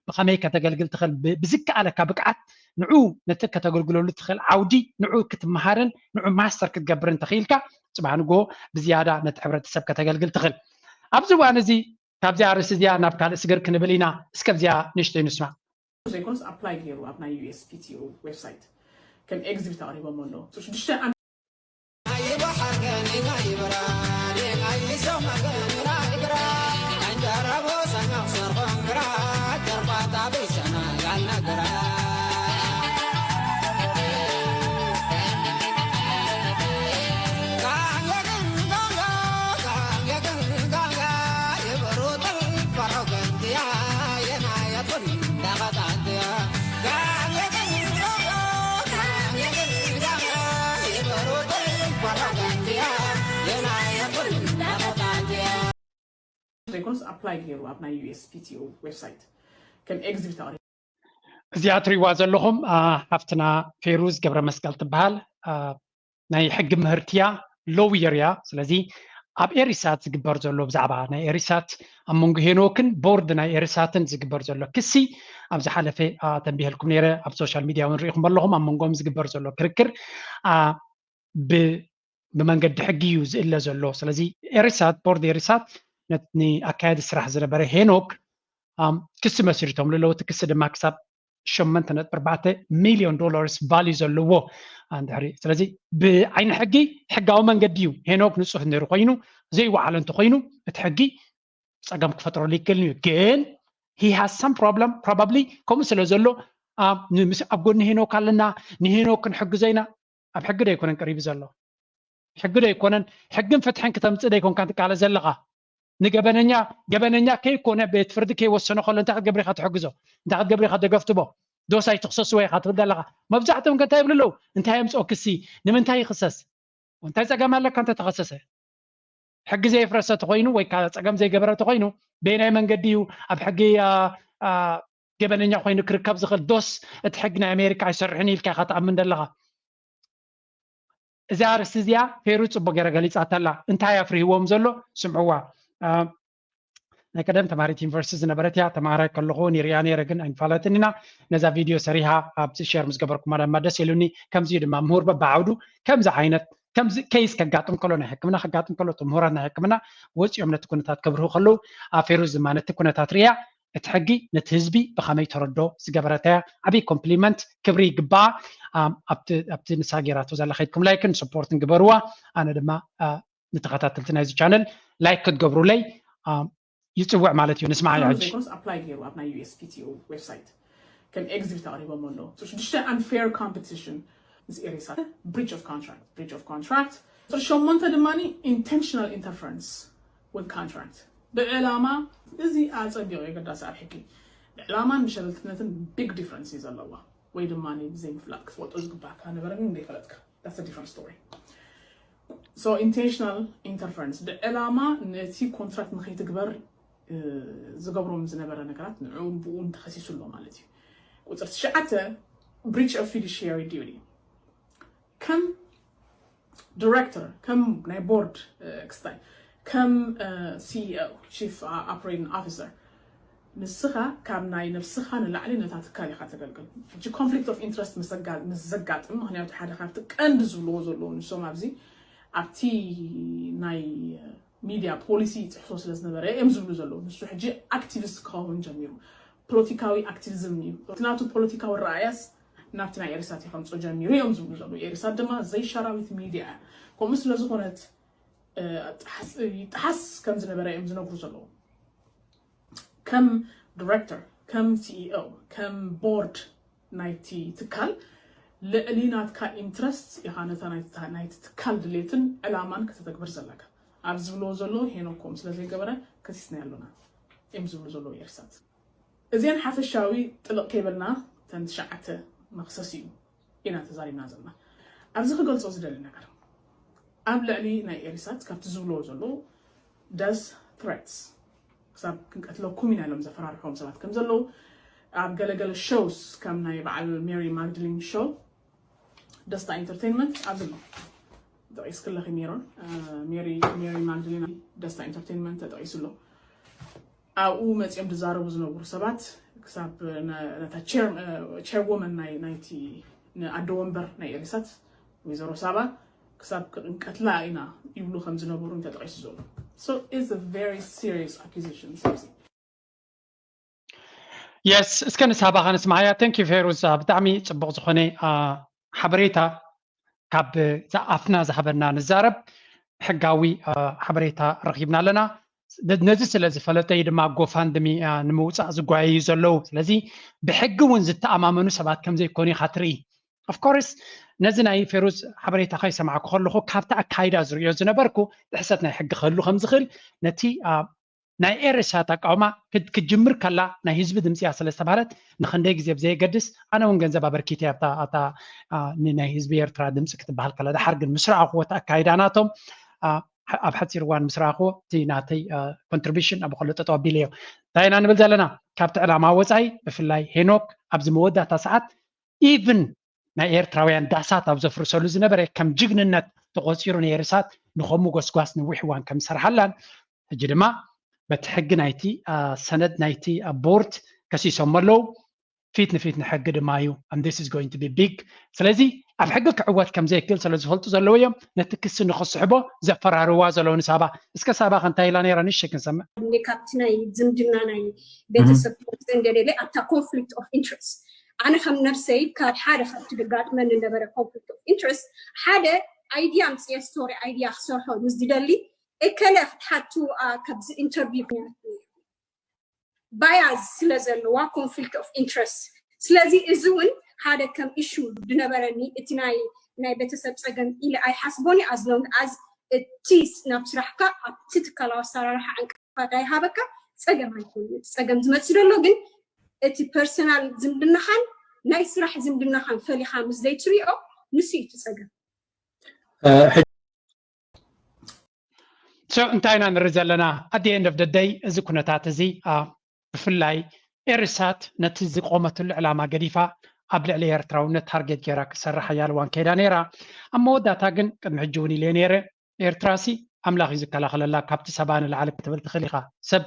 ብኸመይ ከተገልግል ትኽእል ብዝከኣለካ ብቅዓት ንዑ ነቲ ከተገልግለሉ ትኽእል ዓውዲ ንዑ ክትመሃርን ንዑ ማስተር ክትገብርን ተኽኢልካ ጽባሕ ንግሆ ብዝያዳ ነቲ ሕብረተሰብ ከተገልግል ትኽእል። ኣብዚ እዋን እዚ ካብዚኣ ርእሲ እዚኣ ናብ ካልእ ስግር ክንብል ኢና። እስከ ኣብዚኣ ንእሽተይ ንስማዕ። ዘይኮንስ ኣፕላይ ገይሩ ኣብ ናይ ዩኤስፒቲኦ ዌብሳይት ከም ኤግዚቢት ኣቕሪቦሞ ኣለዉ። ሽዱሽተ ዘይኮንስ ኣፕላይ ገይሩ ኣብ ናይ ዩኤስፒቲኦ ዌብሳይት ከም ኤግዚቢት ኣቕሪቡ። እዚኣ ትሪእዋ ዘለኹም ሓፍትና ፌሩዝ ገብረ መስቀል ትበሃል። ናይ ሕጊ ምህርቲ እያ፣ ሎውየር እያ። ስለዚ ኣብ ኤሪሳት ዝግበር ዘሎ ብዛዕባ ናይ ኤሪሳት ኣብ መንጎ ሄኖክን ቦርድ ናይ ኤሪሳትን ዝግበር ዘሎ ክሲ ኣብ ዝሓለፈ ተንቢሀልኩም ነይረ። ኣብ ሶሻል ሚድያ እውን ርኢኹም ኣለኹም ኣብ መንጎም ዝግበር ዘሎ ክርክር ብመንገዲ ሕጊ እዩ ዝእለ ዘሎ። ስለዚ ኤሪሳት ቦርድ ኤሪሳት ንኣካያዲ ስራሕ ዝነበረ ሄኖክ ክሲ መስሪቶም ኣለዉ። እቲ ክሲ ድማ ክሳብ ሸሞንተ ነጥቢ ኣርባዕተ ሚልዮን ዶላርስ ቫልዩ ዘለዎ እንድሕሪ ስለዚ ብዓይኒ ሕጊ ሕጋዊ መንገዲ እዩ። ሄኖክ ንፁህ እንድሕሪ ኮይኑ ዘይወዓለ እንተኮይኑ እቲ ሕጊ ፀገም ክፈጥረሉ ይክእል እዩ። ግን he has some problem probably ከምኡ ስለ ዘሎ ኣብ ጎኒ ሄኖክ ኣለና ንሄኖክ ክንሕግዞ ኢና። ኣብ ሕጊ ዶ ኣይኮነን ቀሪቡ ዘሎ? ሕጊ ዶ ኣይኮነን? ሕግን ፍትሕን ክተምፅእ ዶ ኣይኮንካን ትቃለስ ዘለኻ? ንገበነኛ ገበነኛ ከይኮነ ቤት ፍርዲ ከይወሰኖ ከሎ እንታይ ክትገብር ኢኻ ትሕግዞ? እንታይ ክትገብር ኢኻ ደገፍትቦ? ዶስ ኣይትኽሰስዎ ኢኻ ትብል ዘለኻ። መብዛሕትኦም ከ እንታይ ይብሉ ኣለዉ? እንታይ የምፅኦ ክሲ? ንምንታይ ይኽሰስ? እንታይ ፀገም ኣለካ እንተተኸሰሰ? ሕጊ ዘየፍረሰ ተኮይኑ ወይ ከዓ ፀገም ዘይገበረ ተኮይኑ በየናይ መንገዲ እዩ ኣብ ሕጊ ገበነኛ ኮይኑ ክርከብ ዝኽእል? ዶስ እቲ ሕጊ ናይ ኣሜሪካ ኣይሰርሕን ኢልካ ኢኻ ትኣምን ዘለኻ? እዚኣ ኣርእስቲ እዚኣ ፌሩ ፅቡቅ ገይረ ገሊፃታ ኣላ። እንታይ ኣፍሪህዎም ዘሎ ስምዕዋ። ናይ ቀደም ተማሪት ዩኒቨርሲቲ ዝነበረት እያ። ተማሃራይ ከለኹ እውን ይሪኣ ነይረ ግን ኣይንፋለጥን ኢና። ነዛ ቪድዮ ሰሪሃ ኣብዚ ሸር ምስ ገበርኩማ ድማ ደስ ኢሉኒ። ከምዚ እዩ ድማ ምሁር በብዓውዱ ከምዚ ዓይነት ከምዚ ኬይስ ከጋጥም ከሎ ናይ ሕክምና ከጋጥም ከሎ እቶም ምሁራት ናይ ሕክምና ወፂኦም ነቲ ኩነታት ከብርሁ ከለዉ ፌሩዝ ድማ ነቲ ኩነታት ሪያ እቲ ሕጊ ነቲ ህዝቢ ብኸመይ ተረዶ ዝገበረታ እያ። ዓብዪ ኮምፕሊመንት፣ ክብሪ ይግባኣ። ኣብቲ ንሳ ገይራቶ ዘላ ከይድኩም ላይክን ሰፖርትን ግበርዋ። ኣነ ድማ ንተኸታተልቲ ናይዚ ቻነል ላይክ ክትገብሩለይ ይፅውዕ ማለት እዩ። ንስማዕ ሕጂ። ዘይኮነስ ኣፕላይ ገይሩ ኣብ ናይ USPTO ዌብሳይት ከም ኤግዚቢት ኣቕሪቦም ኣለዉ። ሽዱሽተ unfair competition ምስ ኤሪሳት፣ breach of contract፣ breach of contract። ቁፅሪ ሸሞንተ ድማ intentional interference with contract፣ ብዕላማ። እዚ ኣፀቢቑ የገዳሲ ኣብ ሕጊ። ብዕላማን ብሸለልትነትን big difference እዩ ዘለዋ። ወይ ድማ ብዘይምፍላጥ ክትፈልጦ ዝግባእካ ነበረ ግን ዘይፈለጥካ፣ that's a different story። So intentional interference፣ ብዕላማ ነቲ ኮንትራክት ንኸይትግበር ዝገብሮም ዝነበረ ነገራት ንዕኡን ብኡን ተኸሲሱ ኣሎ ማለት እዩ። ቁፅሪ ትሽዓተ፣ breach of fiduciary duty። ከም ዲሬክተር፣ ከም ናይ ቦርድ ክስታይ፣ ከም CEO፣ chief operating officer፣ ንስኻ ካብ ናይ ነብስኻ ንላዕሊ ነታ ትካል ኢኻ ተገልግል። ሕጂ conflict of interest ምስ ዘጋጥም፣ ምክንያቱ ሓደ ካብቲ ቀንዲ ዝብልዎ ዘለዉ ንሶም ኣብዚ ኣብቲ ናይ ሚድያ ፖሊሲ ይጥሕሶ ስለ ዝነበረ እዮም ዝብሉ ዘለዉ። ንሱ ሕጂ ኣክቲቪስት ክኸውን ጀሚሩ። ፖለቲካዊ ኣክቲቪዝም እዩ። እቲ ናቱ ፖለቲካዊ ረኣያስ ናብቲ ናይ ኤሪሳት እዩ ከምፅኦ ጀሚሩ እዮም ዝብሉ ዘለዉ። ኤሪሳት ድማ ዘይሻራዊት ሚድያ እያ። ከምኡ ስለ ዝኾነት ይጠሓስ ከም ዝነበረ እዮም ዝነግሩ ዘለዉ። ከም ዲሬክተር፣ ከም CEO፣ ከም ቦርድ ናይቲ ትካል ልዕሊ ናትካ ኢንትረስት ኢኻ ነታ ናይቲ ትካል ድሌትን ዕላማን ከተተግብር ዘለካ ኣብ ዝብልዎ ዘለዉ ሄኖክ ከምኡ ስለ ዘይገበረ ከሲስናዮ ኣሎና እዮም ዝብሉ ዘለዉ ኤሪሳት። እዚአን ሓፈሻዊ ጥልቕ ከይበልና እተን ትሽዓተ መኽሰሲኡ ኢና ተዛሪብና ዘለና። ኣብዚ ክገልጾ ዝደሊ ነገር ኣብ ልዕሊ ናይ ኤሪሳት ካብቲ ዝብልዎ ዘለዉ death threats ክሳብ ክንቀትለኩም ኢና ኢሎም ዘፈራርሕዎም ሰባት ከም ዘለዉ ኣብ ገለገለ ሾውስ ከም ናይ በዓል ሜሪ ማግድሊን ሾው ደስታ ኢንተርቴንመንት ኣብዚ ኣሎ ተጠቂስክለኺ ሜሮን ሜሪ ሜሪ ማግድሊን ደስታ ኢንተርቴንመንት ተጠቂሱ ኣሎ። ኣብኡ መፂኦም ዝዛረቡ ዝነበሩ ሰባት ክሳብ ነታ chairwoman ናይቲ ንኣደ ወንበር ናይ ኤሪሳት ወይዘሮ ሳባ ክሳብ ክንቀትላ ኢና ይብሉ ከም ዝነበሩ ተጠቂሱ ዘሎ። So it's a very serious accusation። የስ እስከ ንሳባ ከነስማዓያ። Thank you ፌሩዝ፣ ብጣዕሚ ፅቡቕ ዝኾነ ሓበሬታ ካብ ኣፍና ዝሃበና ንዛረብ ሕጋዊ ሓበሬታ ረኺብና ኣለና። ነዚ ስለ ዝፈለጠ እዩ ድማ ጎፋንድሚ ንምውፃእ ዝጓየዩ ዘለዉ። ስለዚ ብሕጊ እውን ዝተኣማመኑ ሰባት ከም ዘይኮኑ ኢኻ ትርኢ። Of course ነዚ ናይ ፌሩዝ ሓበሬታ ከይሰማዕኩ ከለኹ ካብቲ ኣካይዳ ዝርእዮ ዝነበርኩ ጥሕሰት ናይ ሕጊ ክህሉ ከም ዝኽእል ነቲ ናይ ኤሪሳት ኣቃውማ ክትጅምር ከላ ናይ ህዝቢ ድምፂ እያ ስለ ዝተባህለት ንክንደይ ግዜ ብዘየገድስ ኣነ እውን ገንዘብ ኣበርኪተ ኣብታ ናይ ህዝቢ ኤርትራ ድምፂ ክትበሃል ከላ ድሓር ግን ምስ ረኣኽዎ እቲ ኣካይዳ ናቶም ኣብ ሓፂር እዋን ምስ ረኣኽዎ እቲ ናተይ ኮንትሪቢሽን ኣብ ከሎ ጠጠው ኣቢለዮ። እንታይ ኢና ንብል ዘለና? ካብቲ ዕላማ ወፃኢ ብፍላይ ሄኖክ ኣብዚ መወዳእታ ሰዓት ኢቭን ናይ ኤርትራውያን ዳሳት ኣብ ዘፍርሰሉ ዝነበረ ከም ጅግንነት ተቖጺሩ ንኤሪሳት ንኸምኡ ጎስጓስ ነዊሕ እዋን ከም ዝሰርሓላን ሕጂ ድማ በቲ ሕጊ ናይቲ ሰነድ ናይቲ ቦርድ ከሲሶሞ ኣለዉ። ፊት ንፊት ንሕጊ ድማ እዩ and this is going to be big። ስለዚ ኣብ ሕጊ ክዕወት ከም ዘይክእል ስለ ዝፈልጡ ዘለዉ እዮም ነቲ ክሲ ንኽስሕቦ ዘፈራርዋ ዘለዉ ንሳባ። እስከ ሳባ ከ እንታይ ኢላ ነይራ ንእሽተይ ክንሰምዕ። ካብቲ ናይ ዝምድና ናይ ቤተሰብ ክወፅእ እንደደለ ኣብታ conflict of interest ኣነ ከም ነብሰይ ካብ ሓደ ካብቲ ዘጋጥመኒ ዝነበረ conflict of interest ሓደ idea ኣምፅኤ story idea ክሰርሖ ምስ ዝደሊ እከለ ክትሓቱ ኣብዚ interview bias ስለ ዘለዋ conflict of interest። ስለዚ እዚ እውን ሓደ ከም issue ዝነበረኒ እቲ ናይ ናይ ቤተሰብ ፀገም ኢለ ኣይሓስቦን እየ። As long as እቲ ናብ ስራሕካ ኣብቲ ትካላዊ ኣሰራርሓ ዕንቅፋት ኣይሃበካ ፀገም ኣይኮነን። እቲ ፀገም ዝመፅእ ዘሎ ግን እቲ personal ዝምድናኻን ናይ ስራሕ ዝምድናኻን ፈሊኻ ምስ ዘይትሪኦ ንሱ እዩ እቲ ፀገም። So እንታይ ኢና ንርኢ ዘለና? At the end of the day እዚ ኩነታት እዚ ብፍላይ ኤሪሳት ነቲ ዝቆመትሉ ዕላማ ገዲፋ ኣብ ልዕሊ ኤርትራውነት ታርጌት ገይራ ክትሰርሕ ሓያል እዋን ከይዳ ነይራ። ኣብ መወዳእታ ግን ቅድሚ ሕጂ እውን ኢለ ነይረ ኤርትራሲ ኣምላኽ እዩ ዝከላኸለላ ካብቲ ሰባ ንላዕሊ ክትብል ትኽእል ኢኻ። ሰብ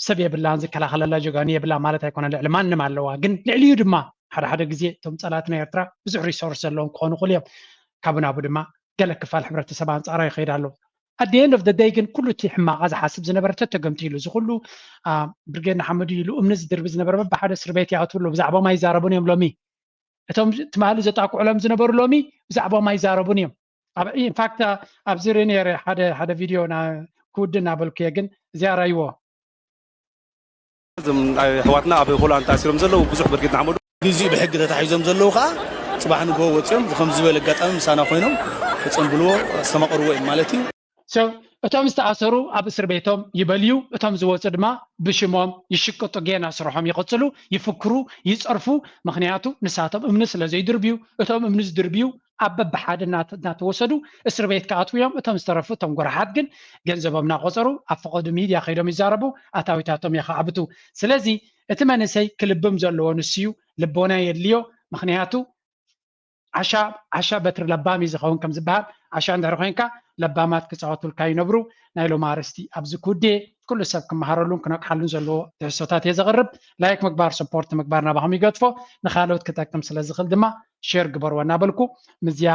ሰብ የብላን ዝከላኸለላ ጀጋኑ የብላ ማለት ኣይኮነን። ልዕሊ ማንም ኣለዋ። ግን ልዕሊኡ ድማ ሓደ ሓደ ግዜ እቶም ፀላእቲ ናይ ኤርትራ ብዙሕ ሪሶርስ ዘለዎም ክኾኑ ይኽእሉ እዮም። ካብኡ ናብኡ ድማ ገለ ክፋል ሕብረተሰብ ኣንፃራ ይኸይድ ኣሎ። at the end of the day ግን ኩሉ እቲ ሕማቓ ዝሓስብ ዝነበረ ተተገምቲ ኢሉ እዚ ኩሉ ብርጌድ ንሓመዱ ኢሉ እምኒ ዝድርቢ ዝነበረ በብሓደ እስር ቤት ይኣትውሎ ብዛዕባኦም ኣይዛረቡን እዮም ሎሚ። እቶም ትማሊ ዘጣቅዑሎም ዝነበሩ ሎሚ ብዛዕባኦም ኣይዛረቡን እዮም። ኢንፋክት ኣብዚ ርኢ ነረ ሓደ ሓደ ቪድዮ ክውድ እናበልኩ እየ ግን እዚኣ ራይዎ። እዞም ኣሕዋትና ኣብ ሆላንድ ተኣሲሮም ዘለዉ ብዙሕ ብርጌድ ንሓመዱ ግዜኡ ብሕጊ ተታሒዞም ዘለዉ ከዓ ፅባሕ ንግሆ ወፂኦም ከምዚ ዝበለ ኣጋጣሚ ምሳና ኮይኖም ከፀንብልዎ ዝተማቐርዎ እዮም ማለት እዩ። So እቶም ዝተኣሰሩ ኣብ እስር ቤቶም ይበልዩ፣ እቶም ዝወፁ ድማ ብሽሞም ይሽቅጡ፣ ጌና ስርሖም ይቕፅሉ፣ ይፍክሩ፣ ይፀርፉ። ምኽንያቱ ንሳቶም እምኒ ስለ ዘይድርብዩ፣ እቶም እምኒ ዝድርብዩ ኣብ በብሓደ እናተወሰዱ እስር ቤት ክኣትዉ እዮም። እቶም ዝተረፉ እቶም ጎራሓት ግን ገንዘቦም እናቆፀሩ ኣብ ፈቐዱ ሚድያ ከይዶም ይዛረቡ፣ ኣታዊታቶም የኻዕብቱ። ስለዚ እቲ መንእሰይ ክልብም ዘለዎ ንሱ እዩ፣ ልቦና የድልዮ። ምኽንያቱ ዓሻ ዓሻ በትሪ ለባም እዩ ዝኸውን ከም ዝበሃል ዓሻ እንድሕር ኮይንካ ለባማት ክፃወቱልካ ይነብሩ። ናይ ሎማ ኣርእስቲ ኣብዚ ክውድየ ኩሉ ሰብ ክመሃረሉን ክነቅሓሉን ዘለዎ ትሕዝቶታት እየ ዘቕርብ። ላይክ ምግባር ሰፖርት ምግባር ናባኹም ይገድፎ። ንካልኦት ክጠቅም ስለ ዝኽእል ድማ ሼር ግበርዎ እናበልኩ ምዝያ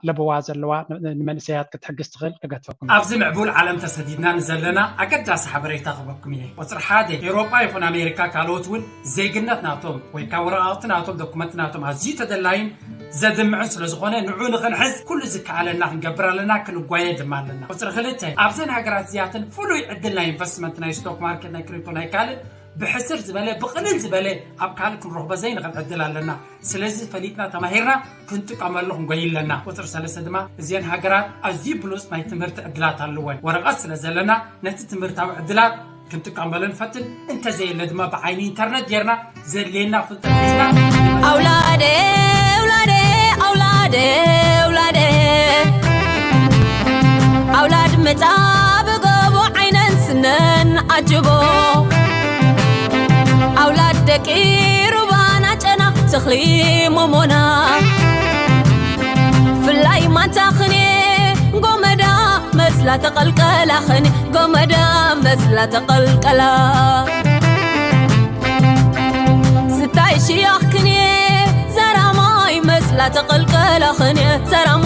ለበዋ ዘለዋ ንመንእሰያት ክትሕግዝ ትኽእል ክገድፈኩም። ኣብዚ ምዕቡል ዓለም ተሰዲድና ንዘለና ኣገዳሲ ሓበሬታ ክበኩም እየ። ቁፅሪ ሓደ ኤውሮጳ ይኹን ኣሜሪካ ካልኦት እውን ዜግነት ናቶም ወይ ከዓ ወረቃቅቲ ናቶም ዶኩመንት ናቶም ኣዝዩ ተደላይን ዘድምዕን ስለዝኾነ ንዑ ንኽንሕዝ ኩሉ ዝከኣለና ክንገብር ኣለና፣ ክንጓየ ድማ ኣለና። ቁፅሪ ክልተ ኣብዘን ሃገራት እዚኣተን ፍሉይ ዕድል ናይ ኢንቨስትመንት ናይ ስቶክ ማርኬት ናይ ክሪፕቶ ናይ ካልእ ብሕስር ዝበለ ብቕልል ዝበለ ኣብ ካልእ ክንረኽቦ ዘይንኽእል ዕድል ኣለና። ስለዚ ፈሊጥና ተማሂርና ክንጥቀመሉ ክንጎይ ኣለና። ቁፅሪ ሰለስተ ድማ እዚአን ሃገራት ኣዝዩ ብሉፅ ናይ ትምህርቲ ዕድላት ኣለወን። ወረቐት ስለ ዘለና ነቲ ትምህርታዊ ዕድላት ክንጥቀመሉ ንፈትን፣ እንተዘየለ ድማ ብዓይኒ ኢንተርነት ጌርና ዘድልየና ፍልጠት ሒዝና ኣውላደ ኣውላደ ኣውላደ ኣውላደ ኣውላድ ምጻ ብጎቦ ዓይነን ስነን ኣጅቦ ኣውላድ ደቂ ሩባና ጨና ተኽሊ ሞሞና ፍላይ ማንታ ኽኔ ጎመዳ መስላ ተቐልቀላ ኽኔ ጎመዳ መስላ ተቐልቀላ ስታይ ሽያኽ ክኔ ዘራማይ መስላ ተቐልቀላ ኽኔ ዘራማይ